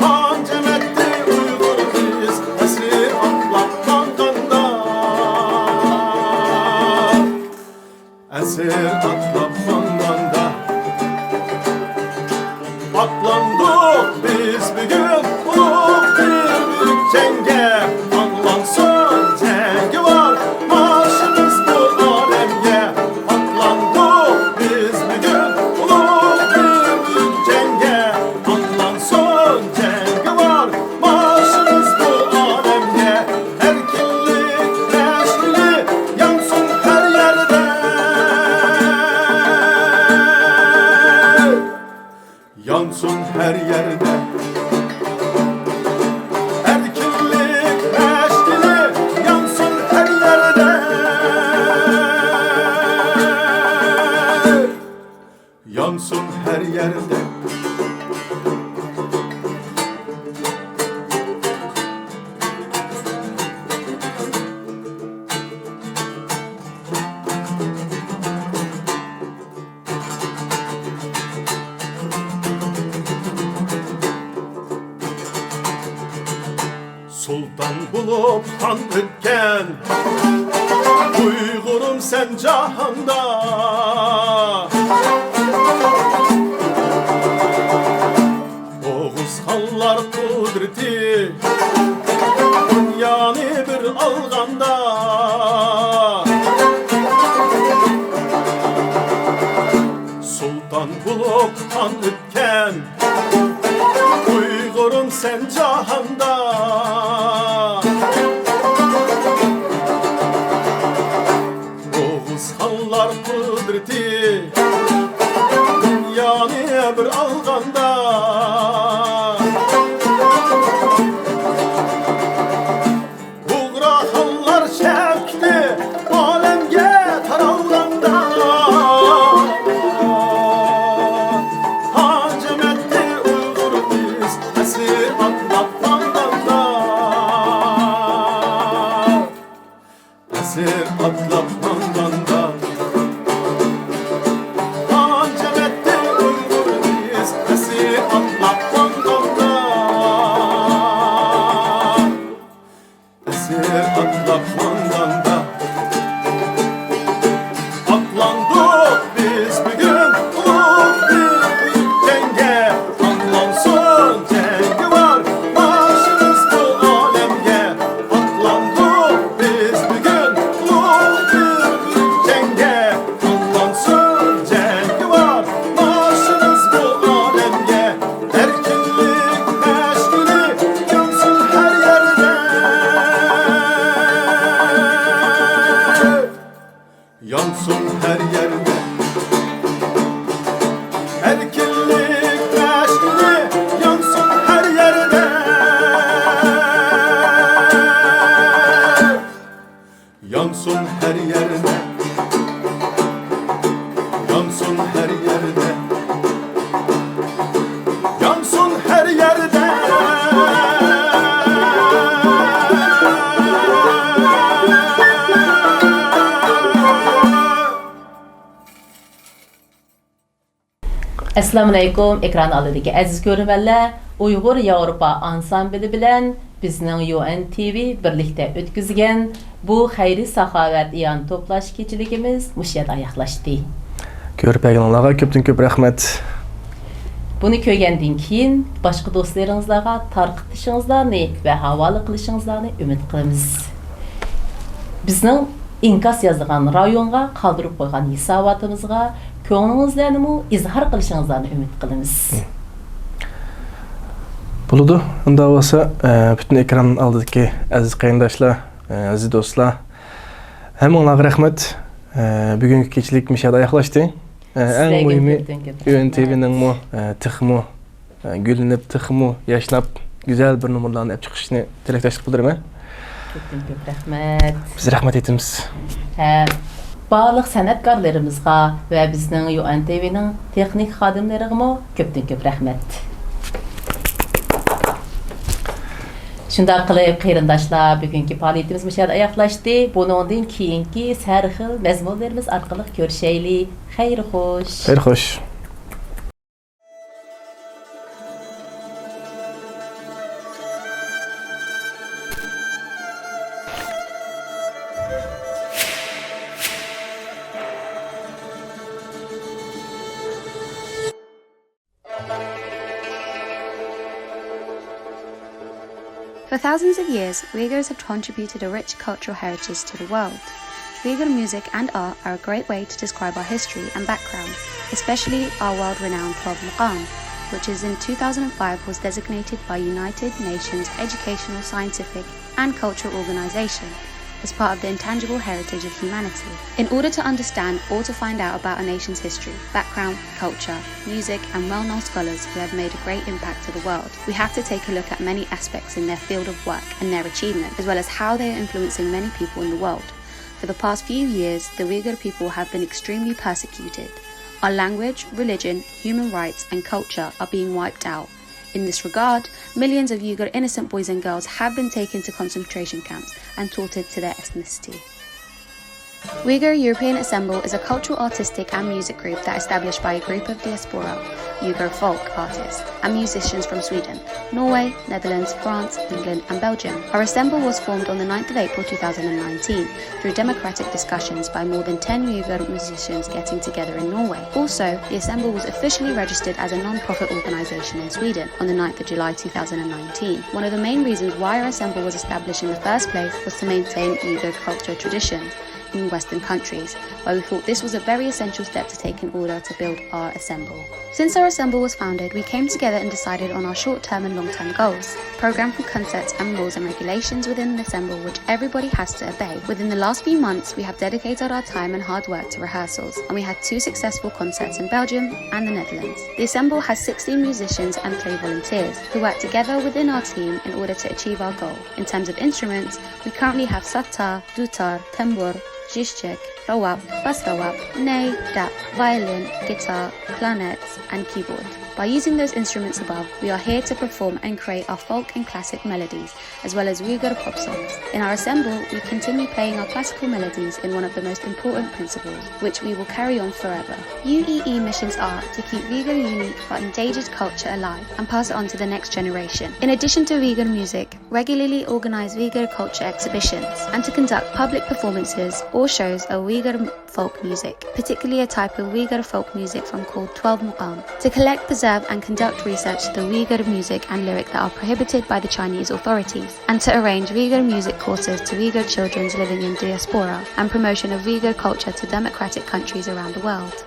قان جەم ئەتتى ئۇيغۇر بىز، ئەسىر ئاتلاپ ماڭغاندا. ئەسىر ئاتلاپ ماڭغاندا، ئاتلاندۇق بىز بۈگۈن ئۇلۇغ بىر بۈيۈك جەڭگە. ئاڭلانسۇن جەڭگىۋار مارشىمىز بۇ ئالەمگە. ئاتلاندۇق بىز بۈگۈن ئۇلۇغ بىر بۈيۈك جەڭگە. ئاڭلانسۇن جەڭگىۋار مارشىمىز بۇ ئالەمگە. ئەركىنلىك مەشئىلى يانسۇن ھەر يەردە. يانسۇن ھەر يەردە. ئەركىنلىك مەشئىلى يانسۇن ھەر يەردە. يانسۇن ھەر يەردە. سۇلتان بولۇپ خان ئۆتكەن، ئۇيغۇرۇم سەن جاھاندا. ئوغۇز خان ئۆتكەن ئۇيغۇرۇم سەن جاھاندا. ئوغۇزخانلار قۇدرىتى دۇنيانى بىر ئالغاندا. بۇغراخانلار شەۋكىتى ئالەمگە تارالغاندا، ھاجىمەتتى ئۇيغۇر بىز ئەسىر ئاتلاپ ماڭغاندا، ئەسىر ئاتلاپ ماڭغاندا، ھاجىمەتتى ئۇيغۇر بىز ئەسىر ئاتلاپ ماڭغاندا. ئەسىر ئاتلاپ ماڭغاندا، ئاتلاندۇق بىز بۈگۈن ئۇلۇغ بىر جەڭگە. ئاتلانسۇن جەڭگىۋار مارشىمىز بۇ ئالەمگە. ئاتلاندۇق بىز بۈگۈن ئۇلۇغ بىر جەڭگە. ئاتلانسۇن جەڭگىۋار مارشىمىز بۇ ئالەمگە. ئەركىنلىك مەشئىلى يانسۇن ھەر يەردە. يانسۇن ھەر يەردە. ئەركىنلىك مەشئىلى يانسۇن ھەر يەردە. يانسۇن ھەر يەردە، يانسۇن ھەر يەردە، يانسۇن ھەر يەردە. ئەسسالامۇئەلەيكۇم، ئېكران ئالدىدىكى ئەزىز كۆرۈرمەنلەر! ئۇيغۇر ياۋروپا ئانسامبىلى بىلەن بىزنىڭ يۇ ئېن تى ۋى بىرلىكتە ئۆتكۈزگەن بۇ خەيرى ساخاۋەت ئىئانە توپلاش كېچىلىكىمىز مۇشۇ يەردە ئاياغلاشتى. كۆرۈپ بەرگىنىڭلارغا كۆپتىن كۆپ رەھمەت. بۇنى كۆرگەندىن كېيىن باشقا دوستلىرىڭىزلارغا تارقىتىشىڭىزلارنى ۋە ھاۋالە قىلىشىڭىزلارنى ئۈمىد قىلىمىز. بىزنىڭ ئىنكاس يازىدىغان رايونغا قالدۇرۇپ قويغان ھېساباتىمىزغا كۆڭلىڭىزلەرنىمۇ ئىزھار قىلىشىڭىزلارنى ئۈمىد قىلىمىز. بولىدۇ. ئۇنداق بولسا، ئە، پۈتۈن ئېكران ئالدىدىكى ئەزىز قېرىنداشلار، ئە، ئەزىز دوستلار، ھەممىڭلارغا رەھمەت. ئە، بۈگۈنكى كېچىلىك مۇشۇ يەردە ئاياغلاشتى. ئە، ئەڭ سىزلەرگىمۇ مۇھىمى، كۆپتىن كۆپ يۇ ئېن تى ۋىنىڭمۇ، رەھمەت. ئە، تېخىمۇ، ئە، گۈللىنىپ، تېخىمۇ ياشناپ، گۈزەل بىر نومۇرلارنى ئەپ چىقىشىنى تىلەكداشلىق بىلدۈرىمەن. كۆپتىن كۆپ رەھمەت. بىز رەھمەت ئېيتىمىز. ھە، بارلىق سەنئەتكارلىرىمىزغا ۋە بىزنىڭ يۇ ئېن تى ۋىنىڭ تېخنىك خادىملىرىغىمۇ كۆپتىن كۆپ رەھمەت. شۇنداق قىلىپ، قېرىنداشلار، بۈگۈنكى پائالىيىتىمىز مۇشۇ يەردە ئاياغلاشتى. بۇنىڭدىن كېيىنكى ھەر خىل مەزمۇنلىرىمىز ئارقىلىق كۆرۈشەيلى. خەير خوش. خەير خوش. For thousands of years, Uyghurs have contributed a rich cultural heritage to the world. Uyghur music and art are a great way to describe our history and background, especially our world-renowned twelve Maqam, which is in two thousand five was designated by United Nations Educational, Scientific and Cultural Organization as part of the intangible heritage of humanity. In order to understand or to find out about a nation's history, background, culture, music, and well-known scholars who have made a great impact to the world, we have to take a look at many aspects in their field of work and their achievement, as well as how they are influencing many people in the world. For the past few years, the Uyghur people have been extremely persecuted. Our language, religion, human rights, and culture are being wiped out. In this regard, millions of Uyghur innocent boys and girls have been taken to concentration camps and tortured to their ethnicity. Uyghur European Ensemble is a cultural, artistic, and music group that established by a group of diaspora Uyghur folk artists and musicians from Sweden, Norway, Netherlands, France, England, and Belgium. Our ensemble was formed on the ninth of April two thousand nineteen through democratic discussions by more than ten Uyghur musicians getting together in Norway. Also, the ensemble was officially registered as a non-profit organization in Sweden on the ninth of July two thousand nineteen. One of the main reasons why our ensemble was established in the first place was to maintain Uyghur cultural traditions. in Western countries, where we thought this was a very essential step to take in order to build our ensemble. Since our ensemble was founded, we came together and decided on our short-term and long-term goals, program for concerts and rules and regulations within the ensemble which everybody has to obey. Within the last few months, we have dedicated our time and hard work to rehearsals, and we had two successful concerts in Belgium and the Netherlands. The ensemble has sixteen musicians and three volunteers who work together within our team in order to achieve our goal. In terms of instruments, we currently have satar, dutar, tambur, zhizhchik, rawap, bas rawap, ney, dap, violin, guitar, clarinet, and keyboard. By using those instruments above, we are here to perform and create our folk and classic melodies, as well as Uyghur pop songs. In our ensemble, we continue playing our classical melodies in one of the most important principles, which we will carry on forever. U E E missions are to keep Uyghur unique but endangered culture alive and pass it on to the next generation. In addition to Uyghur music, regularly organize Uyghur culture exhibitions and to conduct public performances or shows of Uyghur folk music, particularly a type of Uyghur folk music form called twelve Muqam, to collect, preserve, and conduct research to the Uyghur music and lyric that are prohibited by the Chinese authorities, and to arrange Uyghur music courses to Uyghur children living in diaspora and promotion of Uyghur culture to democratic countries around the world.